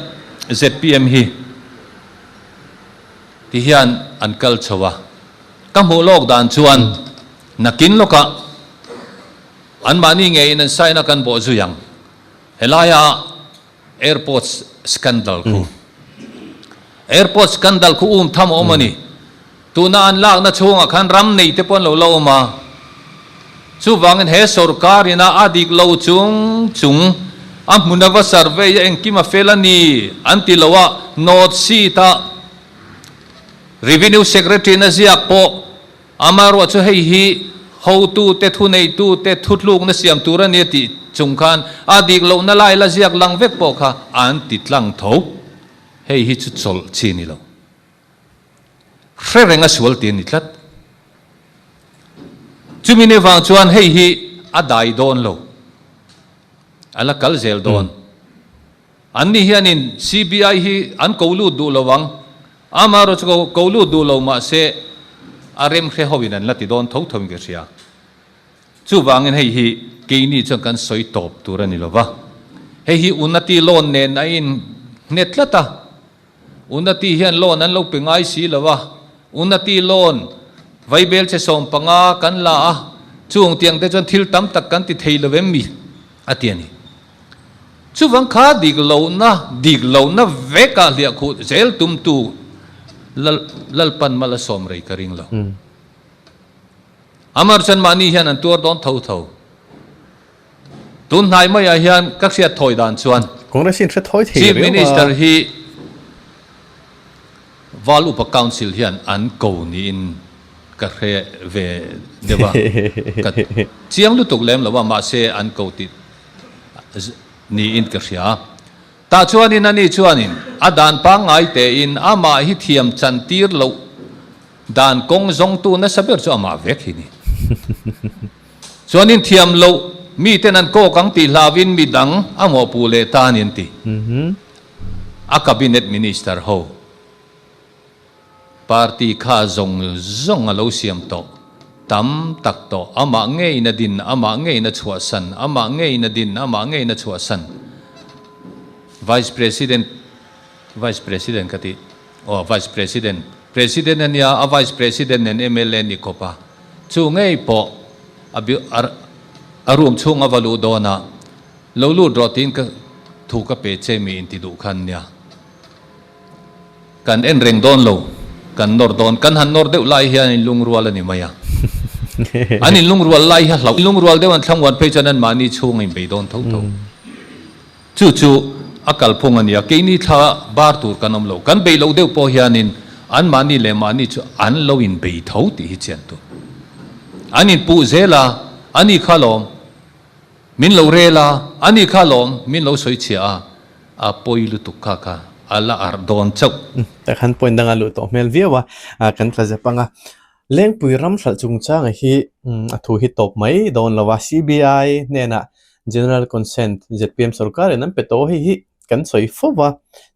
zpm hi ti hian an kal chho a. Ka hmuh lawk dan chuan nakin lawkah anmahni ngeiin an sign a kan bawh zui ang. Helaia Airport scandal khu Airport scandal khu um tham a awm a ni. Tuna an lakna chhungah khan ram nei te pawh an lo la awm a. Chuvangin he sorkar ina a dik lo chung chung a hmun a va survey a engkim a fel a ni an ti lo a, North Seat a Revenue Secretary in a ziak pawh Amaherawh chu hei hi hotute, thuneitute thutlukna siam tur a nia tih chung khan a dik lohna lai la ziak lang vek pawh kha an ti tlang tho. Hei hi chu chawlh chi ni lo. Hre reng a sual ti a ni tlat. Chumi ni vang chuan hei hi a dai dawn lo. A la kal zel dawn. An ni hianin CBI hi an ko lut duh lo ang. Amaherawhchu ko ko lut duh lo mahse a rem hre hoin an la ti dawn tho tho in ka hria. Chuvangin hei hi keini chuan kan sawi tawp tur a ni lo va. Hei hi Unati loan nen a in nghet tlat a. Unati hian loan an lo pe ngai si lo a. Unati loan vaibel che 15 kan la a, chung tiang te chuan thil tam tak kan ti thei lo em mi? a ti a ni. Chuvang kha dik lohna, dik lohna vekah hliahkhuh zel tumtu Lalpan mal a sawm rei ka ring lo. Amar chuan mahni hian an tuar dawn tho tho. Tun hnai maiah hian ka hriat thawi dan chuan Congress in hre thawi thei Chief Minister hi Val Upa Council hian an ko niin ka hre ve deuh a, ka chiang lutuk lem lo a, mahse an ko tih niin ka hria. Tah chuanin ani chuanin a dan pangngai tein amah hi thiam chantir loh Dan kawng zawngtu nasa ber chu amah vek hi ni. Chuanin thiam loh miten an kawk ang tih hlauhin mi dang a mawhpuh leh ta a ni an ti. A cabinet minister ho party kha zawng zawng a lo siam tawh tam tak tawh amah ngeiin a din, amah ngeiin a chhuahsan, amah ngeiin a din, amah ngeiin a chhuahsan. Vice President, Vice President ka ti. Aw Vice President, President a nia, a Vice President nen mla ni khawp a, chu ngei pawh a a room chhung a va luh dawn a, lo lut rawh tiin ka thu ka pe che mi inti duh khan nia. Kan en reng dawn lo, kan nawr dawn, kan han nawr deuh lai hian in lungrual a ni mai a. An in lungrual lai hi a hlauh, lungrual deuh an thlanguan phei chuan an mahni chhung a inbei dawn tho tho. Chu chu a kalphung a nia, keini thla bar tur kan awm lo. Kan bei loh deuh pawh hianin anmahni leh mahni chu an lo inbei tho tih hi chian tur. An inpuh zel a, ani kha lawm min lo rel a, ani kha lawm min lo sawi chhia a, a pawi lutuk kha kha a la arh dawn chauh. Tah khan point danga luh tawh hmel viau a, kan tla zep ang a. Lengpui ram hralh chungchanga hi a thu hi tawp mai dawn lo a, CBI hnenah General Consent zpm sorkarin an pe tawh hei hi kan sawi fo va,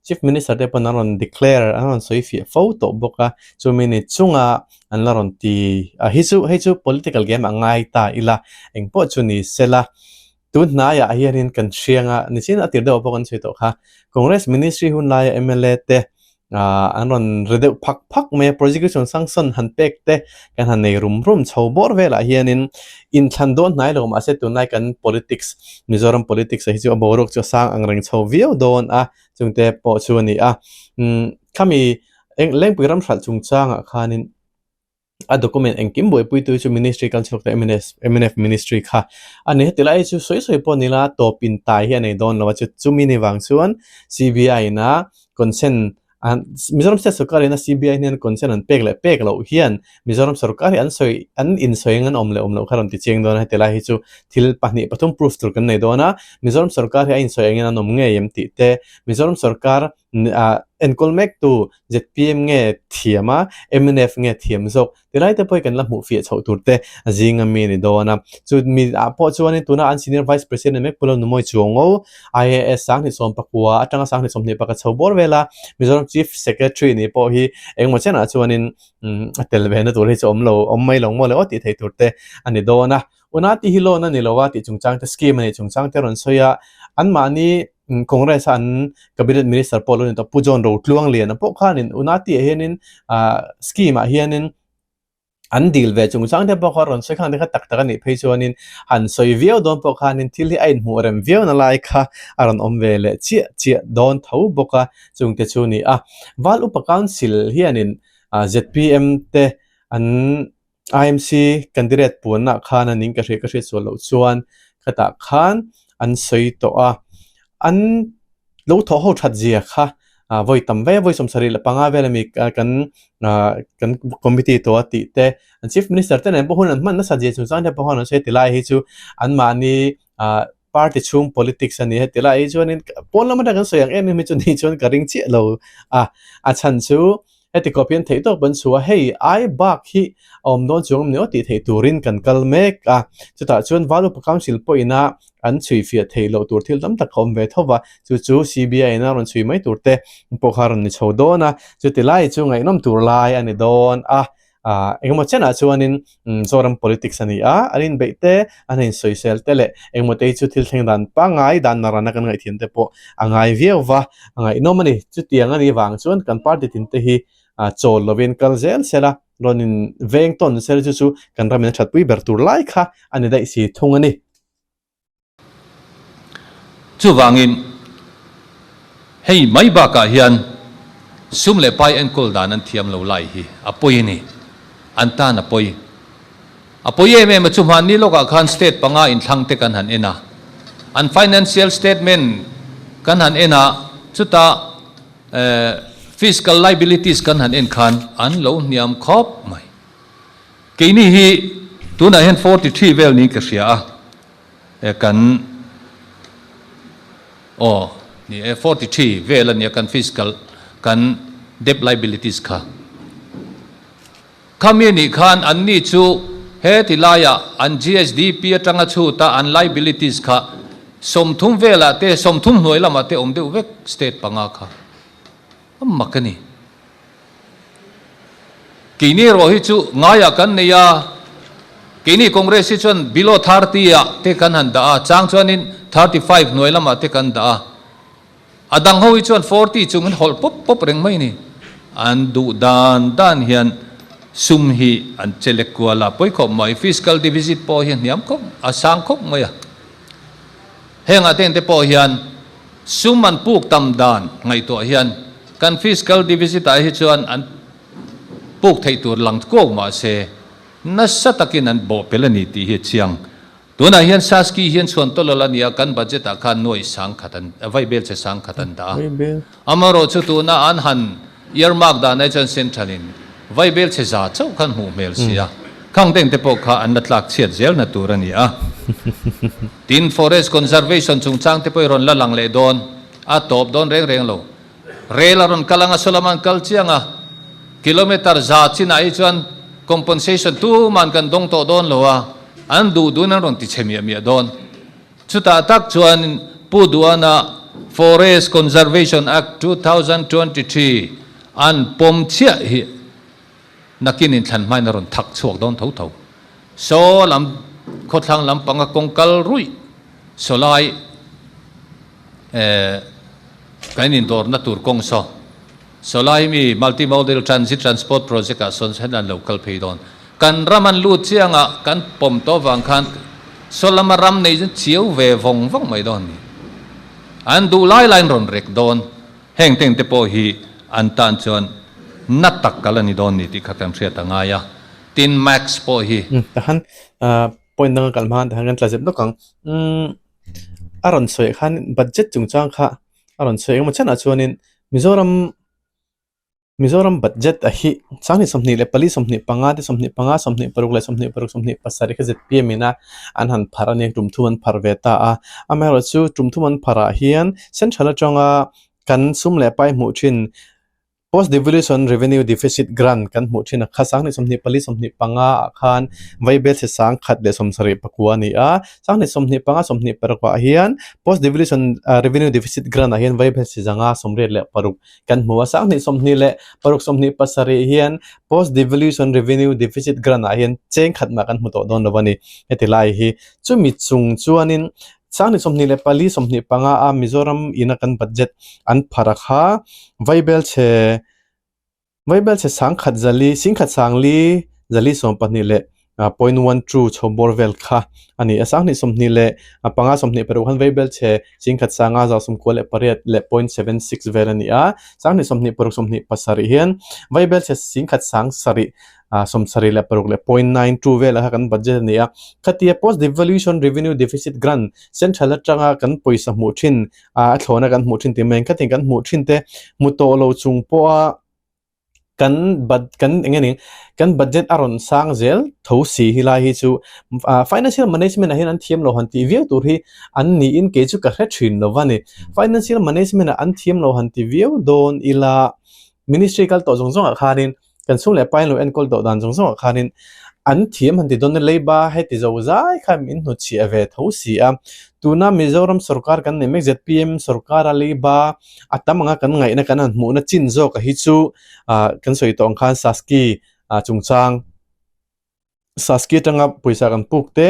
Chief Minister te pawn an rawn declare an rawn sawi fiah fo tawh bawk a, chumi ni chunga an la rawn ti a hi chu hei chu political game a ngai ta ila engpawh chu ni sela tun hnaiah hianin kan hrianga nichin a tir deuh ah pawh kan sawi tawh kha Congress Ministry hun laia mla te Ahh an rawn ri deuh phak phak mai a, prosecution sanction han pek te kan han nei rum rum chho bawr velah hianin inthlan dawn hnai lo mahse tunlai kan politics Mizoram politics ah hi chu a boruak chu a sang ang reng chho viau dawn a chungte pawh chu a ni a umm khami eng lengpui ram hralh chungchangah khanin. a document engkim buaipuitu chu ministry kal chhuak ta MNS mnf ministry kha a ni heti lai hi chu sawi sawi pawh ni la tawp in tai hi a nei dawn lo a chu chumi ni vang chuan CBI in a consent an Mizoram state sorkar in a CBI hian consent an pek leh pek loh hian Mizoram sorkar hi an sawi an insawi ang an awm leh awm loh kha rawn ti chiang dawn a heti lai hi chu thil pahnih pathum proof tur kan nei dawn a Mizoram sorkar hi a insawi angin an awm ngei em tih te Mizoram sorkar enkawl mek tu zpm nge thiam a, mnf nge thiam zawk tilai te pawh hi kan la hmuh fiah chhoh tur te a zing a mi a ni dawn a. Chu mi ah pawh chuanin tuna an senior vice president mek Pu Lalnumawi Chuango, IAS 2019 atanga 2021 chho bawr vel a, Mizoram Chief Secretary ni pawh hi engemaw chenah chuanin a tel ve na tur hi chu awm lo awm mai lo maw le aw tih theih tur te a ni dawn a. Unati hi loan a ni lo a tih chungchang te scheme a nih chungchang te rawn sawi a, anmahni Congress a an Cabinet Minister pawh lo ni tawh Pu John Rotluangliana pawh khanin Unati ah hianin ah scheme ah hianin an dil ve chungchang te pawh kha rawn sawi khang te kha tak tak a nih phei chuanin han sawi viau dawn pawh khanin thil hi a inhmuh rem viau na lai kha a rawn awm ve leh chiah chiah dawn tho bawk a chungte chu ni a. Val Upa Council hianin ah zpm te an IMC candidate puanna khan a ning ka hria ka hriat sual loh chuan khatah khan an sawi tawh a, an lo thawh ho that zia kha vawi tam ve vawi 75 vel ami kan kan committee tawh a tih te an chief minister te nen pawh hun an hman nasa zia chungchang te pawh khan an sawi ti lai hi chu anmahni. party chhung politics a ni heti lai hi chuanin pawn lam atang kan sawi ang em em hi chu ni chuan ka ring chiah lo a, a chhan chu heti khawp hian theih tawp an chhuah a, hei ai bak hi a awm dawn chuang em ni aw tih theih turin kan kal mek a, chutah chuan Valupa Council pawhin a an chhui fiah theih loh tur thil tam tak a awm ve tho va, chu chu CBI in a rawn chhui mai tur te pawh kha a rawn ni chho dawn a, chuti lai chu ngaihnawm tur lai a ni dawn a. Ah engemaw chenah chuanin Zoram politics a ni a, an inbeih te, an insawisel te leh engemaw te hi chu thil thleng dan pangngai dan narana kan ngaihthiam te pawh a ngai viau va, a ngaihnawm a ni. Chutiang a nih vang chuan kan party tin te hi chawl lovin kal zel sela, rawn in veng tawn sel chu chu kan ramin a thatpui ber tur lai kha a ni daih si thung a ni. Chuvangin, hei mai bakah hian sum leh pai enkawl dan an thiam lo lai hi a pawi a ni. An tan a pawi. A pawi em em a chu hmanni lawkah khan state panga inthlang te kan han en a, an financial statement kan han en a, chutah fiscal liabilities kan han en khan an lo hniam khawp mai. Keini hi tunah hian 43 vel niin ka hria a, e kan aw ni e 43 vel a nia kan fiscal kan debt liabilities kha. Khami anih khan anni chu he ti laiah an GSDP atanga chhuta an liabilities kha 30 velah te 30 hnuai lamah te awm deuh vek state panga kha a mak a ni. Keini erawh hi chu ngaiah kan nei a, keini Congress hi chuan below 30 ah te kan han dah a, chang chuanin 35 hnuai lamah te kan dah a, a dang ho hi chuan 40 chungin hawlh pawp pawp reng mai a ni. An duh dan dan hian sum hi an che lek kual a, pawi khawp mai, fiscal deficit pawh hi a hniam khawp, a sang khawp mai a. Hengah te te pawh hian sum an puk tam dan ngaihtuah hian kan fiscal deficit ah hi chuan an puk theih tur lang kuau mah se nasa takin an bawh pel a ni tih hi a chiang. Tunah hian Saski hian chhuan tawlawlh a ni a, kan budget ah khan nuai sangkhat an, vaibel che sangkhat an dah a. Amaherawhchu tuna an han earmark dan ai chuan central in vaibel chhe za chauh khan hmuh hmel si a, khang deng te pawh kha an la tlak chhiat zel na tur a ni a. Tin, forest conservation chungchang te pawh i rawn la lang leh dawn, a tawp dawn reng reng lo. Rel a rawn kal ang a, saw lama an kal chiang a, kilometre za chinah hi chuan compensation tuman kan dawng tawh dawn lo a, an duh duhin an rawn ti chhe miah miah dawn. Chutah tak chuan Pu Duana Forest Conservation Act 2023 an pawm chiah hi nakin inthlan hmain a rawn thak chhuak dawn tho tho. Saw lam khawthlang lampanga kawng kal ruih sawlai kan indawrna tur kawng saw sawlai mi Multimodal Transit Transport Project ah sawn hian an lo kal phei dawn. Kan ram an lut chiang a, kan pawm tawh vang khan saw lama ram nei chu chiau ve vawng vawng mai dawn ni. An duh lai laiin rawn rek dawn. Heng teng te pawh hi an tan chuan na tak kal a ni dawn ni tih kha kan hriat a ngai a. Tin Max pawh hi. Tahan point danga kal hma khan tahan kan tla zep lawk ang. A rawn sawi khan budget chungchang kha a rawn sawi engemaw chenah chuanin Mizoram Mizoram budget a hi 2024 25 te 25 26 leh 26 27 kha zpm ina an han pharh a ni tum thum an pharh ve ta a amaherawhchu tum thum an pharh ah hian central atanga kan sum leh pai hmuh thin Post Devolution Revenue Deficit Grant kan hmuh thin a kha 2024 25 ah khan vaibel chhe 1,074 a ni a 2025 26 ah hian Post Devolution Revenue Deficit Grant ah hian vaibel chhe 586 Kan hmu a, 2026 27 hian Post Devolution Revenue Deficit Grant ah hian cheng khat mah kan hmu tawh dawn lo a ni. Heti lai hi chumi chung chuanin 2024 25 a Mizoram ina kan budget an phar a kha vaibel chhe vaibel chhe sangkhat zali singkhat sangli zali 12 leh 0.12 chho bawr vel kha a ni a. 2025 26 khan Vaibel chhe 1,598 leh 0.76 vel a ni a. 2026 27 hian Vaibel chhe 1,776 leh 0.92 vel a kha kan budget a ni a. Khatia Post Devolution Revenue Deficit Grant Central atanga kan pawisa hmuh thin a thlawna kan hmuh thin tih mai ang. Khatin kan hmuh thin te hmu tawh lo chung pawha. Kan bud kan eng nge ni kan budget a rawn sang zel tho si hi lai hi chu ah financial management ah hian an thiam lo han tih viau tur hi an niin kei chu ka hre thin lo va ni. Financial management ah an thiam lo han ti viau dawn ila ministry kal tawh zawng zawng ah khanin kan chhung leh pain lo enkawl tawh dan zawng zawng ah khanin an thiam han ti dawn a leiba heti zo zai kha min hnutchhiah ve tho si a. Tuna Mizoram sorkar kan nei mek zpm sorkar a leiba a tam anga kan ngaihna kan han hmuhna chin zawk a hi chu ah kan sawi tawh ang khan Saski ah chungchang Saski atanga pawisa kan puk te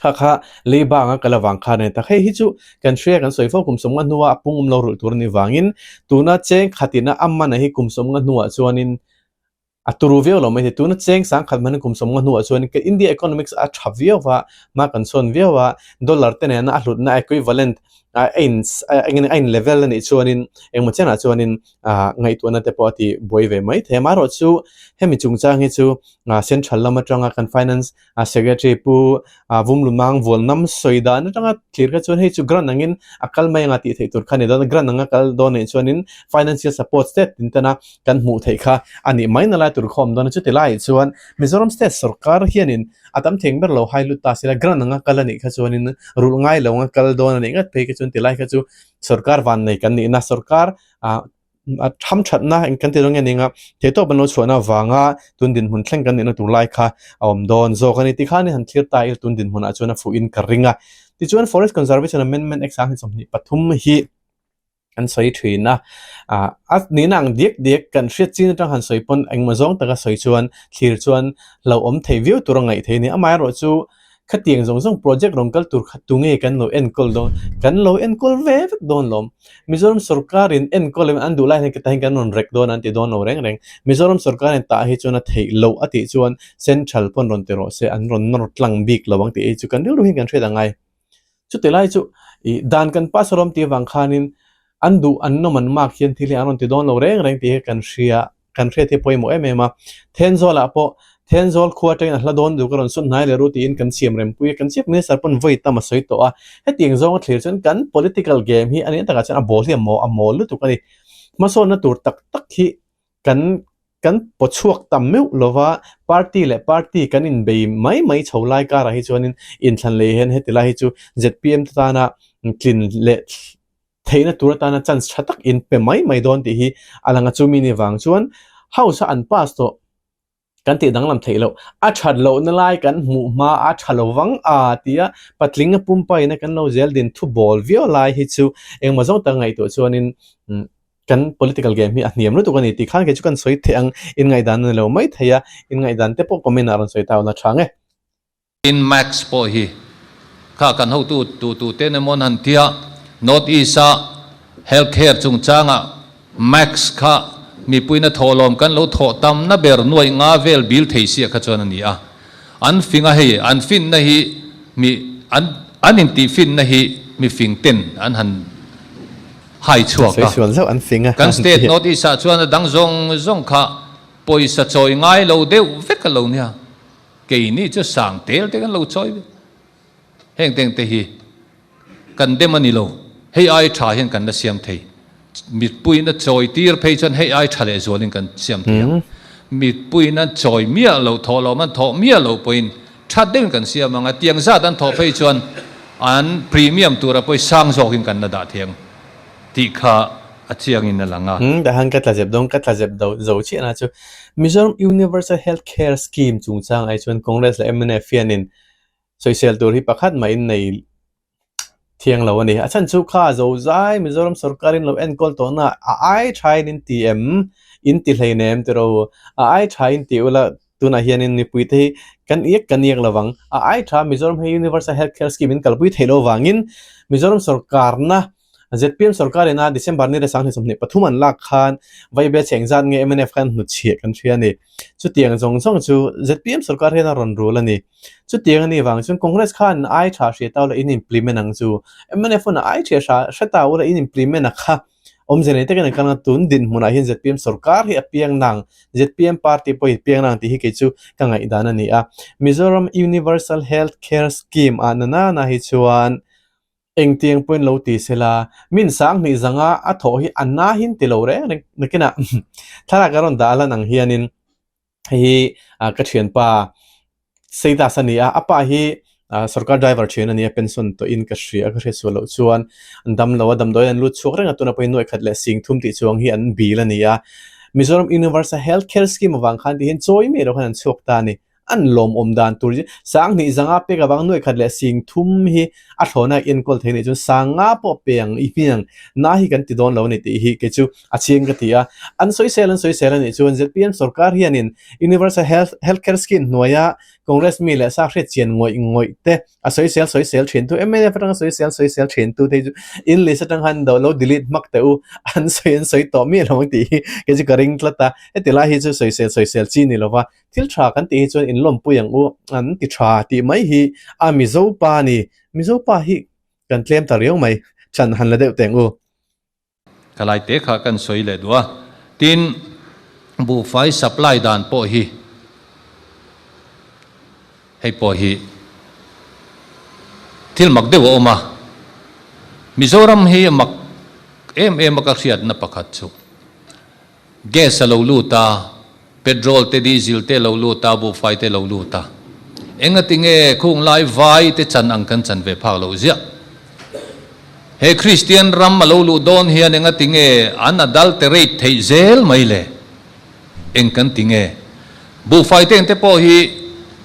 kha kha leiba anga kal avang khan a ni tak. Hei hi chu kan hria kan sawi fo kum sawmnga hnua a pung awm lo rulh tur a nih vangin tuna cheng khatina a man a hi kum sawmnga hnuah chuanin A turu viau lo mai thei. Tuna cheng sangkhat hman kum sawmnga hnuah chuan ka India economics a tha viau va, hma kan sawn viau a, dollar te nena a hlutna equivalent a in a in level a nih chuanin engmaw chenah chuanin ngaihtuahna te pawh a ti buai ve mai thei a. Amaherawhchu hemi chungchang hi chu central lam atanga kan finance A secretary Pu Vumlumang Vualnam sawi dan atanga thlir kha chuan hei chu grant angin a kal mai anga tih theih tur kha a ni dawn a, grant anga kal dawn anih chuanin financial support state tin tana kan hmuh theih kha a nih mai na lai tur kha a awm dawn a, chuti laiah chuan Mizoram state sorkar hianin a tam theng ber lo hai lut ta sela grant anga kal anih kha chuanin rulh ngai lo anga kal dawn anih ngat phei kha chuan tilai kha chu sorkar vannei kan nihna sorkar ah A tham thatna eng kan ti dawn nge nia theihtawp an lo chhuahna avanga tun dinhmun thleng kan nihna tur lai kha a awm dawn zawk a ni tikhan i han thlir ta ila tun dinhmunah chuan a fuhin ka ring a. Tichuan Forest Conservation Amendment Act 2023 hi an sawi thin a, ah a nihna ang diak diak kan hriat chin atang han sawi pawn engmaw zawng taka sawi chuan thlir chuan hlauhawm thei viau tur a ngaih theih a ni. Amaherawhchu Khatiang zawng zawng project rawn kal tur kha tunge kan lo enkawl dawn? Kan lo enkawl ve vek dawn lawm. Mizoram sorkarin enkawl em an duh lai hian ketahin kan rawn rek dawn an ti dawn lo reng reng. Mizoram sorkarin tah hi chuan a theih loh a tih chuan central pawn rawn ti rawh se an rawn nawr tlang bik lo ang tih hi chu kan rilru hian kan hriat a ngai. Chuti lai chu ih dan kan pass alawm tih avang khanin an duh an nawm an mark hian thil hi an rawn ti dawn lo reng reng tih hi kan hria. Kan hriat hi pawimawh em em a, Thenzawl-ah pawh Thenzawl khua atangin a hla dawn duh ka rawn sut hnai leh ru tiin kan siam rempui a, kan Chief Minister pawn vawi tam a sawi tawh a. Hetiang zawnga thlir chuan kan political game hi a nih takah chuan a ball hi a maw a mawl lutuk a ni. Hmasawnna tur tak tak hi kan kan paw chhuak tam meuh lova, party leh party kan inbei mai mai chho lai karah hi chuanin inthlan lei hian heti lai hi chu zpm te tana tlin leh theihna tur atana chance tha tak in pe mai mai dawn tih hi a lang a, chumi ni vang chuan house a an pass tawh kan tih danglam theih loh, a that lohna lai kan hmuh hma a tha lo vang a tia patling a pumpa ina kan lo zel din thu bawl viau lai hi chu engmaw zawng tak ngaihtuah chuanin kan political game hi a hniam lutuk a ni tih khan kei chu kan sawi theih ang, inngaihdan a ni lo mai thei a, inngaihdan te pawh comment ah rawn sawi ta ula tha nge. Tin Max pawh hi kha kan hotu tu tu ten emaw an han tia North East a Health Care chungchanga Max kha mipuina thawhlawm kan lo thawh tamna ber nuaih nga vel bil thei sia kha chuan a ni a. An fing a hei an finna hi mi an an intih finna hi mi fing ten an han hai chhuak a. Kan state North East ah chuan a dang zawng zawng kha pawisa chawi ngai lo deuh vek a lo nia. Keini chu sang tel te kan lo chawi ve. Heng teng te hi kan dem a ni lo. Hei ai tha hian kan la siam thei. Mitpuiin a chawi tir phei chuan hei ai tha leh zualin kan siam thei ang. Mitpuiin an chawi miah loh, thawh loh an thawh miah loh pawhin tha deuhin kan siam ang a. Tiang zat an thawh phei chuan an premium tura pawhin sang zawkin kan la dah thei ang tih kha a chiangin a lang a. Tah hian ka tla zep dawn, ka tla zep do zo chiah na chu Mizoram Universal Health Care Scheme chungchang ai chuan Congress leh mnf hianin sawisel tur hi pakhat mah in nei thiang lo a ni. A chhan chu kha zozai Mizoram sorkarin lo enkawl tawhna a ai thain in ti em? In ti hleinem tiraw? A ai thain ti ula Tunah hianin mipuite hi kan iak kan iak lovang. A ai tha Mizoram hi Universal Health Care Scheme in kalpui theih loh vangin Mizoram sorkarna zpm sorkar ina December ni leh 2023 an lak khan Vaibel chhe engzat nge mnf khan hnutchhiah kan hria a ni. Chutiang zawng zawng chu zpm sorkar hian a rawn rul a ni. Chutiang a nih vang chuan Congress khan ai tha hria ta ula in implement ang chu. Mnf pawn a ai hria hre ta ula in implement a kha. Awmze nei takin an kal ang a, tun dinhmunah hian zpm sorkar hi a piang nang, zpm party pawh hi a piang nang tih hi kei chu ka ngaihdan a ni a. Mizoram Universal Health Care Scheme ah na nana hi chuan. Engtiang pawhin lo ti sela, min sanghnih zanga a thawh hi a nahin ti lo reng reng nakinah thlalak a rawn dah lan ang hianin hei hi ka thianpa Seidas a ni a, a pa hi sorkar driver thian a ni a, pension tawhin ka hria ka hriatsual loh chuan an dam lo a, damdawiin an lut chhuak reng a, tunah pawhin nuaih khat leh sing thum tih chuang hi an bill a ni a, Mizoram Universal Health Care Scheme avang khan tihian chawi mai lo khan an chhuak ta a ni. An lawmawm dan tur hi sanghnih zanga pek avang nuaih khat leh sing thum hi a thlawhna a enkawl thei nih chuan sanga pawh pe ang i hmiang na hi kan ti dawn lo a ni tih hi kei chu a chiang ka ti a. An sawisel an sawisel a nih chuan zpm sorkar hianin Universal Health Healthcare Scheme hnuaia Congress mi leh sa hriat chian ngawih ngawih te a sawisel sawisel thin tu mnf atanga sawisel sawisel thin tu te hi chu in list atang khan do lo delete hmak teh u an sawi an sawi tawh miah lo ang tih hi kei chu ka ring tlat a. Heti lai hi chu sawisel sawisel chi ni lova Thil tha kan tih hi chuan in lawmpui ang u, an ti tha tih mai hi a Mizo pa a ni. Mizo pa hi kan tlem ta riau mai, chan han la deuh teng u. Ka lai te kha kan sawi leh duh a, tin buhfai supply dan pawh hi hei pawh hi thil mak deuh a awm a, Mizoram hi a mak em em a ka hriatna pakhat chu. Gas a lo lut a, petrol te diesel te a lo lut a, buhfai te a lo lut a. Engati nge khung lai vai te chan ang kan chan ve phak loh ziah? He Kristian ram a lo luh dawn hian engati nge an adulterate theih zel mai le? Eng kan ti nge? Buhfai te engte pawh hi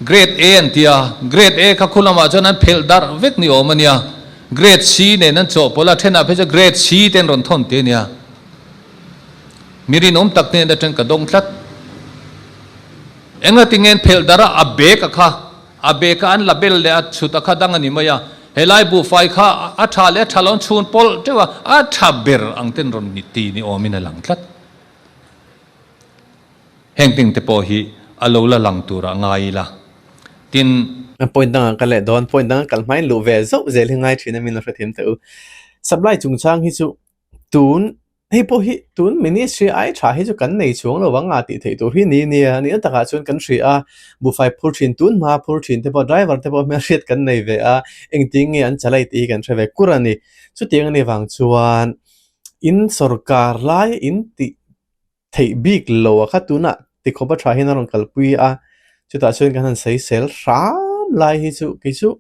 Grade A an ti a, Grade A kha khu lamah chuan an phelh darh vek ni awm a nia. Grade C nen an chawhpawlh a, thenah phei chuan Grade C te an rawn thawn ti a nia. Mi rinawm tak hnen atang ka dawng tlat. Engati ngen phelh darh a, a bag a kha, a bag a an label leh a chhut a kha dang a ni mai a, helai buhfai kha a tha leh a tha lo an chhun pawlh teuh a, a tha ber ang ten rawn ni ti ni awmin a lang tlat. Heng ting te pawh hi a lo la lang turah ngai ila. Tin. Point dangah ka leh dawn, point danga kal hmain luh ve zauh zel hi ngai thin a min lo hrethiam teh u. Supply chungchang hi chu Tun hei pawh hi tun ministry ai tha hi chu kan nei chhuang lo ang a tih theih tur hi ni nia nihna takah chuan kan hria a buhfai phur thin tun hma phur thin te pawh driver te pawh hmelhriat kan nei ve a engtin nge an chalai tih hi kan hre ve kur a ni chutiang anih vang chuan in sawrkar lai in tih theih bik lo a kha tunah tikhawpa tha hian a rawn kalpui a, chutah chuan kan han sawisel hram lai hi chu kei chu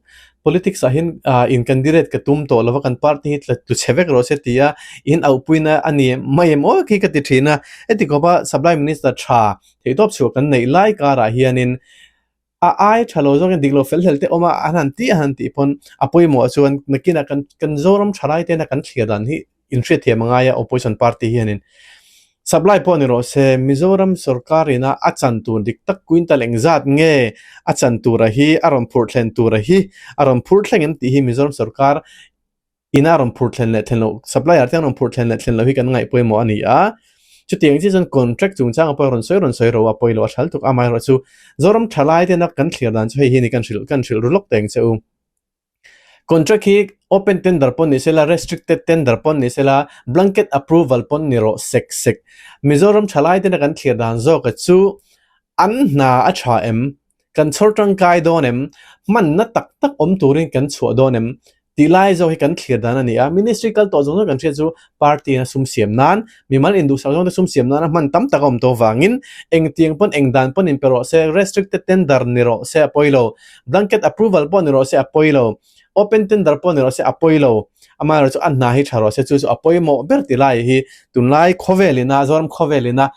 politics ah hian ah in candidate ka tum tawh lova kan party hi tla tlu chhe vek rawh se ti a in auhpuina a ni mai em aw khi ka ti thin a, heti khawpa supply minister tha theihtawp chhuah kan neih lai karah hianin a ai tha lo zawkin dik lo fel hlel te awm a an han tih a han tih pawn a pawimawh chuan nakinah kan kan Zoram thalai tena kan thlir dan hi inhriatthiam a ngai a opposition party hianin supply pawh ni rawh se Mizoram sorkar ina a chan tur dik tak quintal engzat nge a chan tura hi a rawn phurh thlen tura hi a rawn phur thleng em tih hi Mizoram sorkar ina rawn phur thlen leh thlen loh supplier te an rawn phur thlen leh thlen loh hi kan ngaih pawimawh a ni a, chutiang chiah chuan contract chungchanga pawh rawn sawi rawn sawi ro a pawilo a hral tuk amaherawh chu Zoram thalai tena kan thlir dan chu hei hi ni kan hrilh kan hrilh ru lawk teng che u. Contract hi open tender pawh ni sela restricted tender pawh ni sela blanket approval pawh ni rawh sek sek Mizoram thalai tena kan thlir dan zawka chu an hna a tha em kan chhawr tangkai dawn em hmanna tak tak awm turin kan chhuah dawn em Tih lai zawk hi kan thlir dan a ni a, Ministry kal tawh zawng zawng kan hriat chu party in a sum siam nan, mimal induhsak zawng te sum siam nana hman tam tak a awm tawh vangin engtiang pawn eng dan pawn in pe rawh se, restricted tender ni rawh se a pawi lo, blanket approval pawh ni rawh se a pawi lo, open tender pawh ni rawh se a pawi lo, amaherawhchu chu a hna hi tha rawh se chu chu a pawimawh ber ti lai hi tunlai khawvel ina Zoram khawvel ina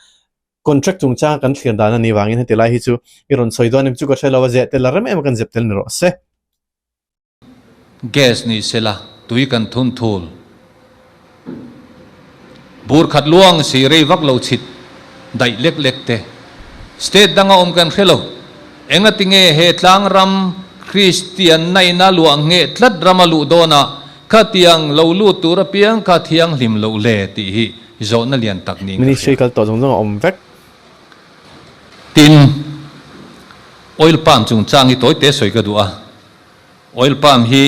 contract chungchanga kan thlir dan a nih vangin heti lai hi chu i rawn sawi dawn em chu ka hre lo a, zeh tel a rem em a kan zep tel ni rawh se. Gas ni sela tui kan thun thul. Bur khat luang si rei vak lo chhit daih lek lek te. State danga awm kan hre lo. Engati nge he tlang ram Kristian naina luah ngheh tlat rama luh dawnah khatiang lo lut tur apiang kha thianghlim loh le tih hi zawhna lian tak niin ka Ministry hria. kal tawh zawng zawng a awm vek. Tin, oil palm chungchang hi tawi te sawi ka duh a. Oil palm hi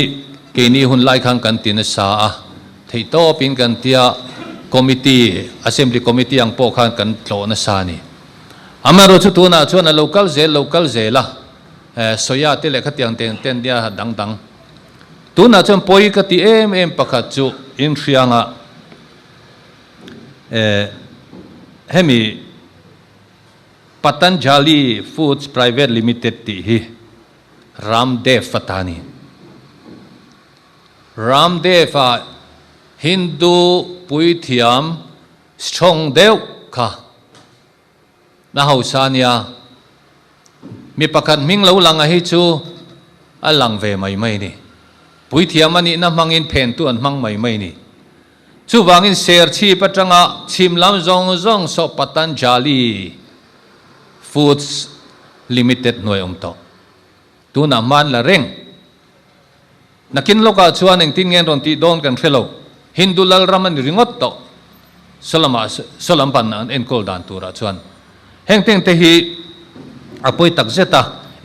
keini hun lai khan kan ti nasa a, theihtawpin kan tia committee, assembly committee ang pawh khan kan tlawh nasa a ni. Amaherawhchu tunah chuan a lo kal zel lo kal zel a, soya te leh khatiang teng ten nia dang dang. Tunah chuan pawi ka ti em em pakhat chu inhrianga eh hemi Patanjali Foods Private Limited tih hi Ramdev a ta a ni. Ramdev a Hindu puithiam strong deuh kha na hausa a nia. Mi pakhat hming lo lang a hi chu a lang ve mai mai a ni. Puithiam a nihna hmangin phentu an hmang mai mai a ni. Chuvangin Serchhip atanga chhim lam zawng zawng saw Patanjali Foods Limited hnuai awm tawh. Tunah hman la reng. Nakin lawkah chuan engtin nge an rawn tih dawn kan hre lo. Hindu lalram a ni ringawt tawh. Sawlamah sawlam pan an enkawl dan turah chuan heng tengte hi a pawi tak zet a.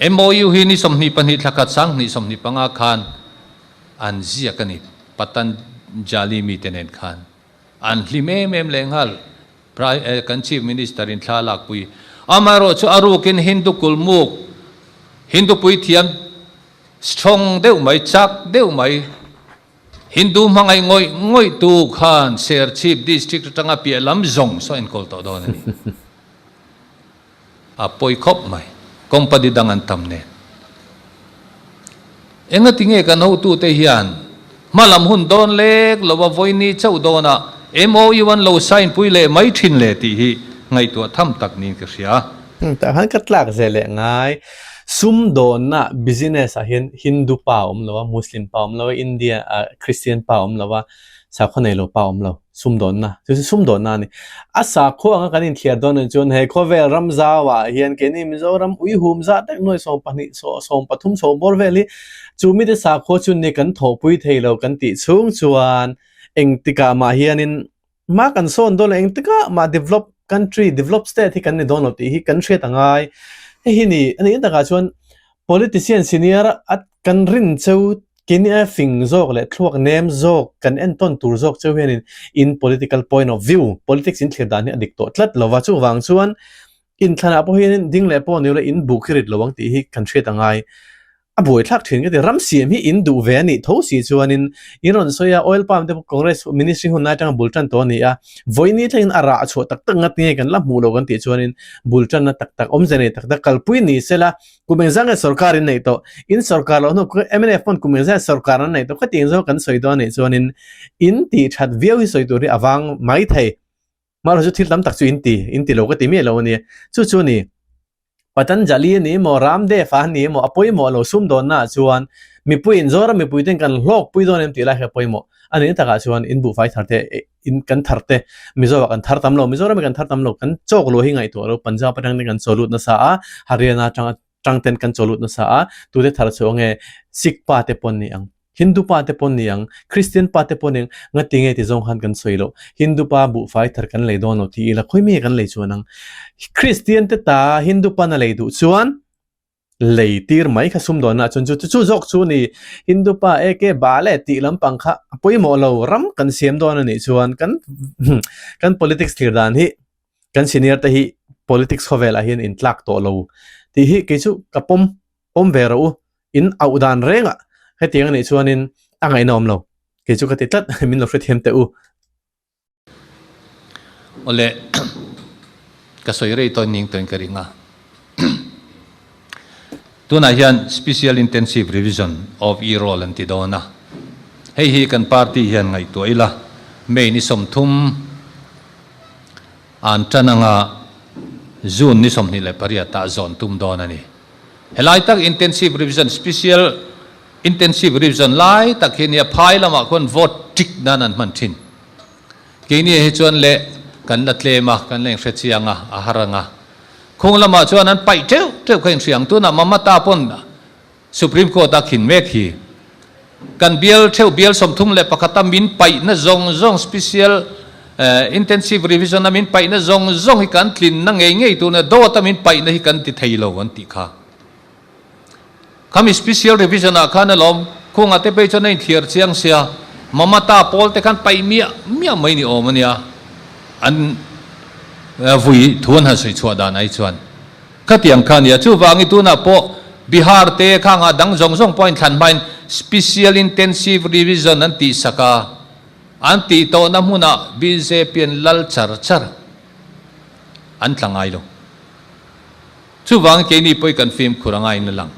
MOU hi ni 22 thla khat 2025 khan an ziak a ni. Patanjali mite nen khan an hlim em em lehnghal. Prime kan Chief Minister in thla lakpui. Amaherawh chu a rukin Hindu kulmuk, Hindu puithiam Strong deuh mai, chak deuh mai, Hindu hmangaih ngawih ngawih tu khan Serchhip District atanga piah lam zawng saw enkawl tawh dawn a ni. A pawi khawp mai, company dang an tam nen. Engati nge kan hotute hian hma lam hun dawn lek lova vawiini chauh dawnah MOU an lo sign pui leh mai thin le tih hi ngaihtuah tham tak niin ka hria. Tah khan ka tlak zel leh ngai. Sumdawnna, business, ah hian Hindu pa a awm lo a, Muslim pa a awm lo a, India ah Christian pa a awm lo a, sakhua nei lo pa a awm lo. Sumdawnna, chu chu sumdawnna a ni. A sakhua anga kan inthliar dawn anih chuan he khawvel ram zauah hian keini Mizoram uihum zah tak nuai 12, 13, sawm bawr vel hi chu mite sakhua chu ni kan thawhpui thei lo kan tih chhung chuan engtikah mah hianin Hma kan sawn dawn lo, engtikah mah develop country, develop state hi kan ni dawn lo tih hi kan hriat a ngai. Hei hi ni, a nih takah chuan politician senior a kan rin cheu keini a fing zawk leh thluak nem zawk kan entawn tur zawk cheu hianin in political point of view, politics in thlir dan hi a dik tawh tlat lo va, chuvang chuan inthlanah pawh hianin ding leh pawh ni ula in buk hi rit lo ang tih hi kan hriat a ngai. A buaithlak thin ka ti, ram siam hi in duh ve a nih tho si chuanin in rawn sawi a, oil palm te pawh Congress ministry hun lai atanga bul tan tawh a ni a, vawiini thlengin a rah chhuah tak tak ngat nge kan la hmuh lo kan tih chuanin bul tanna tak tak awmze nei tak tak kalpui ni sela, kum engzah nge sorkar in neih tawh, in sorkar loh hnu mnf pawn kum engzah nge sorkar an neih tawh khatiang zawng kan sawi dawn a nih chuanin in tih that viau hi sawi tur hi a vang mai thei. Mahlo chu thil tam tak chu in ti, in ti lo ka ti miah lo a ni. Chu chu a ni. Patanjali a ni emaw, Ramdev a ni emaw, a pawimawh lo sumdawnnaah chuan mipuiin Zoram mipuiten kan hlawkpui dawn em tih lai hi a pawimawh. A nih takah chuan in buhfai thar te, in kan thar te, Mizoah kan thar tam lo, Mizoram hi kan thar tam lo, kan chawk lo hi ngaihtuah lo, Punjab atang te kan chaw lut nasa a, Haryana atang tang ten kan chaw lut nasa a, tute thar chu ange Sikh pa te pawn ni ang. Hindu pa te pawn ni ang, Christian pa te pawn ni ang, ngati nge ti zawng khan kan sawi loh. Hindu pa buhfai thar kan lei dawn lo ti ila khawi mi kan lei chuan ang. Christian te ta Hindu pan a lei duh chuan lei tir mai kha sumdawnna ah chuan chu chu zawk chu ni. Hindu pa eke bal e tih lampang kha a pawimawh lo ram kan siam dawn a nih chuan kan kan politics thlir dan hi kan senior te hi politics khawvelah hian in tlak tawh lo tih hi kei chu ka pawm pawm ve rawh u in auh dan rengah hetiang a nih chuanin a ngaihna awm lo kei chu ka ti tlat min lo hrethiam teh u. Awle ka sawi rei tawn ning tawhin ka ring a tunah hian Special Intensive Revision of E-Roll an ti dawn a hei hi kan party hian ngaihtuah ila May ni 30 An tan anga June ni 28 ah zawn tum dawn a ni. Helai tak intensive revision, special intensive revision lai tak hi nia phai lamah khuan vote tik nan an hman thin. Keini hi chuan leh kan la tlem a, kan la inhre chiang a, a har anga. Khung lamah chuan an paih teuh teuh kha inhria ang. Tunah Mamata pawn Supreme Court a khin mek hi kan bial theuh bial 31 a min paihna zawng zawng special intensive revision a min paihna zawng zawng hi kan tlinna ngei ngei tuna dawt a min paihna hi kan ti thei lo an tih kha. Khami special revision ah khan alawm khungah te phei chuan a inthliar chiang sia Mamata pawl te khan paih miah miah mai ni awm ania an vui thu an han sawi chhuah dan ai chuan. Khatiang kha nia, chuvangin tunah pawh Bihar te khangah dang zawng zawng pawh a inthlan hmain Special Intensive Revision an tihsak a, an tih tawhna hmunah bjp an lal char char an tla ngai lo. Chuvangin keini pawh hi kan fimkhur a ngaiin a lang.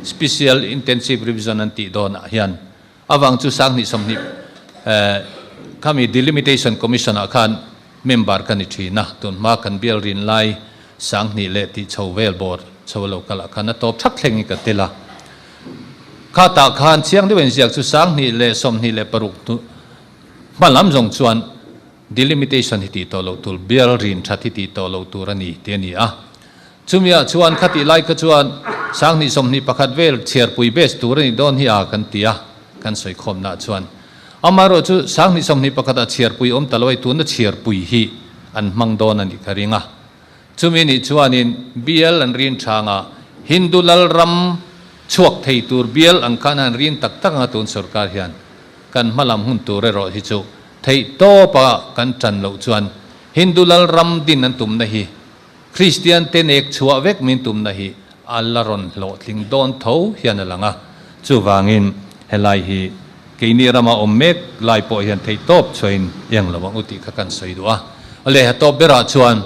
Special Intensive Revision an tih dawnah hian avang chu 2020 khami Delimitation Commission ah khan member ka ni thin a, tunhma kan bial rin lai 2000 leh tih chho vel bawr chho a lo kal ah khan a tawp thak thlengin ka tel a. Khatah khan chiang deuh in ziak chu 2026 hma lam zawng chuan Delimitation hi tih tawh loh tur, bial rin that hi tih tawh loh tur a ni tih a ni a. Chumiah chuan khatih lai kha chuan 2021 vel chhiarpui base tur a nih dawn hi a kan ti a, kan sawi khawmnaah chuan. Amaherawh chu 2021 ah chhiarpui awm ta lo a, tuna chhiarpui hi an hmang dawn a nih ka ring a. Chumi nih chuanin bial an rin thang a, Hindu lal ram chhuak thei tur bial ang khan an rin tak tak ang a tun sorkar hian kan hmalam hun tur erawh hi chu Theih tawpa kan tan loh chuan Hindu lal ram din an tumna hi Kristian te nek chhuah vek min tumna hi a la rawn hlawhtling dawn tho hian a lang a. Chuvangin helai hi keini rama awm mek lai pawh hian theih tawp chhuahin eng lo ang u tih kha kan sawi duh a. Awle, a tawp berah chuan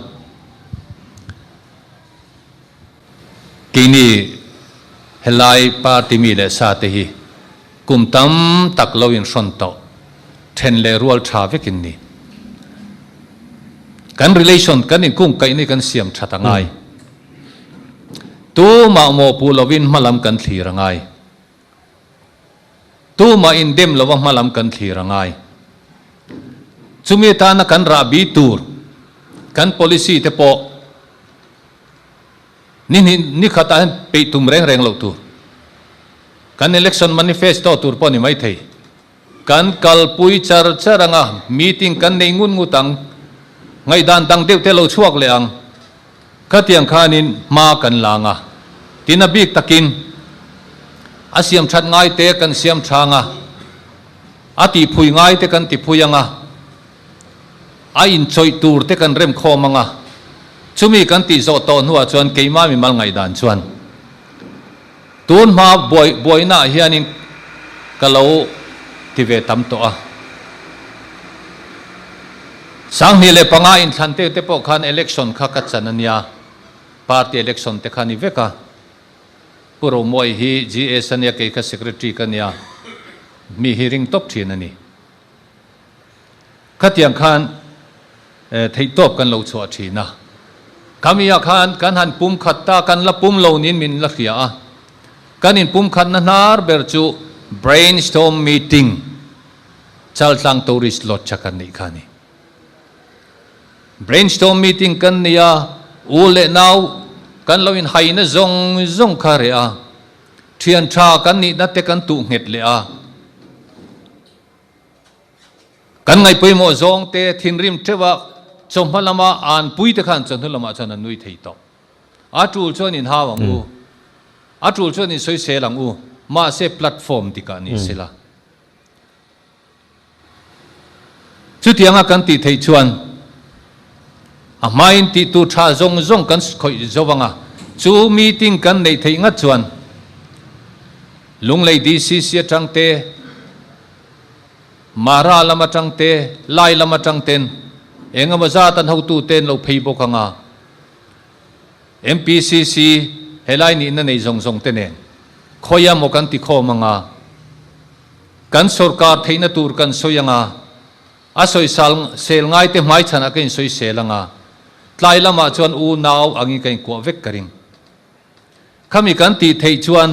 Keini helai party mi leh sa te hi kum tam tak lo inhrawn tawh then leh rual tha vek in ni. Kan relation kan inkungkaih ni kan siam that a ngai. Tumah mawhpuh lovin hmalam kan thlir a ngai. Tumah indem lova hmalam kan thlir a ngai. Chumi atana kan rahbi tur kan policy te pawh Ni hnih ni khatah hian peih tum reng reng loh tur. Kan election manifesto tur pawh ni mai thei. Kan kalpui char char ang a, meeting kan nei ngut ngut ang, ngaihdan dang deuh te lo chhuak leh ang. Khatiang khanin hma kan la ang a, tin a bik takin a siam that ngai te kan siam tha ang a, a tihphui ngai te kan tiphui ang a, A inchawih tur te kan rem khawm ang a, chumi kan tih zawh tawh hnuah chuan keimah mimal ngaihdan chuan tun hma buai buainaah hianin ka lo ti ve tam tawh a. 2005 inthlan te te pawh khan election kha ka chan a nia, party election te kha ni vek a. Pu Romawi hi GS a nia, kei kha secretary ka nia, mi hi ring tawp thin a ni. Khatiang khan theihtawp kan lo chhuah thin a. Khami ah khan kan han pum khat ta, kan la pum lo niin min la hria a. Kan inpum khatna hnar ber chu brainstorm meeting Chaltlang Tourist Lodge a kan nih kha a ni. Brainstorm meeting kan nei a, u leh nau kan lo inhaina zawng zawng kha reh a. Thian tha kan nihna te kan tuh nghet leh a. Kan ngaihpawimawh zawng te thinrim teuh a, chawhma lama an pui te khan chawhnu lamah chuan an nui thei tawh. A tul chuan in hau ang u, a tul chuan in sawisel ang u, mahse platform dikah ni sela. Chutianga kan tih theih chuan a hmain tih tur tha zawng zawng kan khawih zo ang a, chu meeting kan neih theih ngat chuan Lunglei DCC atang te, Mara lam atang te, Lai lam atang ten eng emaw zat an hotu te an lo phei bawk ang a, MPCC helai nihna nei zawng zawng te nen khawi emaw kan ti khawm ang a, Kan sorkar theihna tur kan sawi ang a, a sawisal sel ngaite hmaichhanah ka insawisel ang a, tlai lamah chuan unau angin ka inkuah vek ka ring. Khami kan tih theih chuan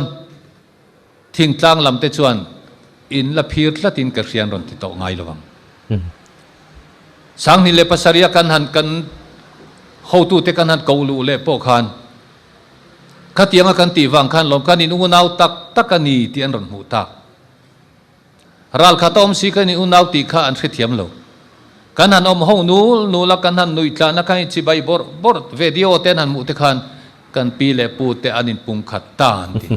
thingtlang lamte chuan in la phir tlatin ka hria an rawn ti tawh ngai lo ang. 2007 a kan han kan hotute kan han koh luh leh pawh khan Khatianga kan tih vang khan lawm kan in unau tak tak a ni tih an rawn hmuh tak. Ral khat a awm si kan in unau tih kha an hrethiam lo. Kan han awm ho nul nul a, kan han nuih tlahna khan in chibai bawrh bawrh vedio te an han hmuh te khan kan pi leh pu te an in pum khat ta an ti.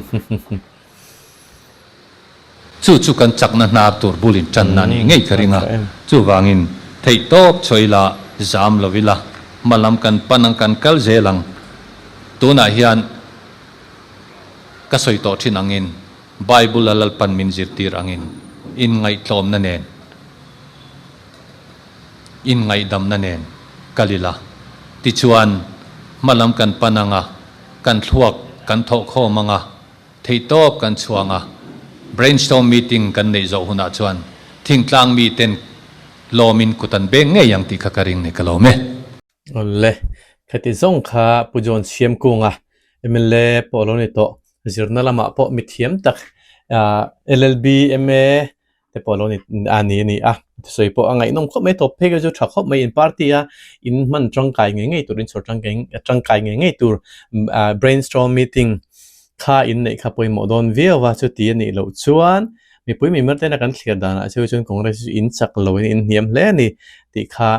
Chu chu kan chakna hnar tur bul in tanna a nih ngei ka ring a, chuvangin theihtawp chhuah ila, zam lo ila, hma lam kan pan ang kan kal zel ang. Tunah hian ka sawi tawh thin angin. Bible a Lalpan min zirtir angin inngaihtlawmna nen, inngaihdamna nen kal ila. Tichuan, hmalam kan pan anga, kan thluak kan thawhkhawm anga, Theihtawp kan chhuang a, brainstorm meeting kan neih zawh hunah chuan thingtlang miten lawmin kut an beng ngei ang tih kha ka ring ni ka lawm e. Awle, khati zawng kha Pu John Siamkunga, mla pawh a lo ni tawh, zirna lamah pawh mithiam tak LLB, MA te pawh lo ni a ni a ni a, thusawi pawh a ngaihnawm khawp mai tawp phei kha chu tha khawp mai in party a in hman tangkai ngei ngei tur in chhawr tangkai tangkai ngei ngei tur ah brainstorm meeting kha in neih kha pawimawh dawn viau a chuti a nih loh chuan mipui mimir tena kan thlir danah chu chuan congress chu in chak lo in in hniam hle a ni tih kha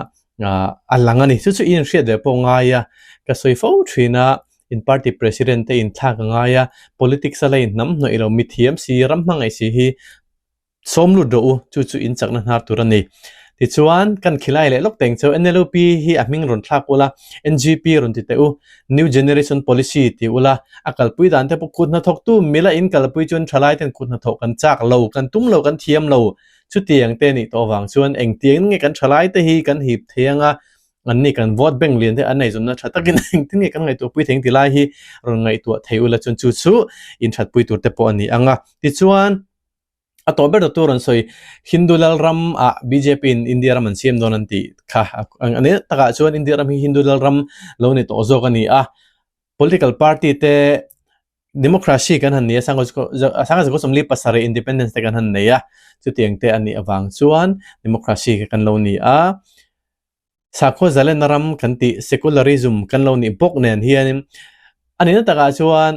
ah a lang a ni chu chu i inhriat ve pawh ngai a ka sawi fo thin a. In party president te inthlak a ngai a, politics a la inhnam hnawih lo, mithiam si, ram hmangaih si hi sawm lut rawh u, chu chu in chakna hnar tur a ni. Tichuan, kan khilai leh lawk teng cheu NLUP hi a hming rawn thlak ula, NGP rawn ti teh u, New Generation Policy ti ula, a kalpui dan te pawh kut hnathawktu mila in kalpui chuan thalai ten kut hnathawh kan chak lo, kan tum lo, kan thiam lo, chutiang te nih tawh avang chuan engtiang nge kan thalai te hi kan hip thei anga, An ni kan vote bank lian te an eizawnna tha takin engtin nge kan ngaihtuah pui thei ang ti lai hi rawn ngaihtuah thei ula chuan chu chu in that pui tur te pawh a ni ang a. Tichuan a tawh ber tur an sawi Hindu lal ram ah bjp in India ram an siam dawn an tih kha a ni takah chuan India ram hi Hindu lal ram lo ni tawh zawk a ni a. Political party te Democracy kan han nei a, 1947 Independence te kan han nei a, chutiang te a nih avang chuan Democracy kha kan lo ni a. Sakhaw zalenna ram kan tih secularism kan lo nih bawk nen hianin a nihna takah chuan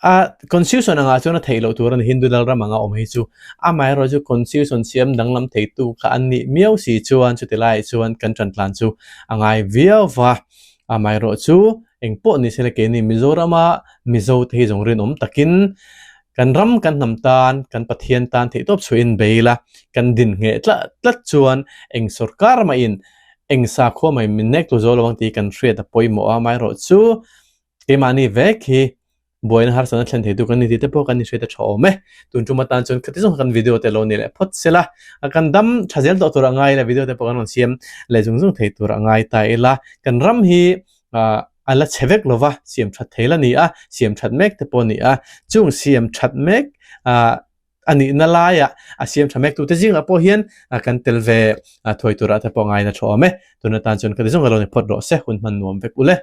a constitution angah chuan a theih loh tur a ni Hindu lal ram anga awm hi chu. Amaherawhchu constitution siam danglam theitu kha an nih miau si chuan chuti laiah chuan kan tantlan chu a ngai viau va. Amaherawhchu engpawh ni sela keini Mizorama Mizo te hi zawng rinawm takin kan ram kan hnam tan kan Pathian tan theihtawp chhuahin bei ila kan din ngheh tlat tlat chuan eng sorkar mahin eng sakhua mahin min nek tu zo lo ang tih kan hriat a pawimawh a amaherawhchu keimahni vek hi buaina harsatna thlen theitu kan ni tih te pawh kan inhriat a tha awm e. Tun tum atan chuan khati zawng kan video te lo ni leh phawt sela, a kan dam tha zel tawh tur a ngai ila video te pawh kan rawn siam leh zung zung thei tur a ngai ta ila, kan ram hi ah a la chhe vek lova siam that thei la ni a, siam that mek te pawh a ni a, chung siam that mek ah a nihna laiah a siam tha mek tute zingah pawh hian kan tel ve thuai turah te pawh ngaina tha awm e. Tun atan chuan khati zawng ka lo ni phawt rawh se, hun hman nuam vek ule.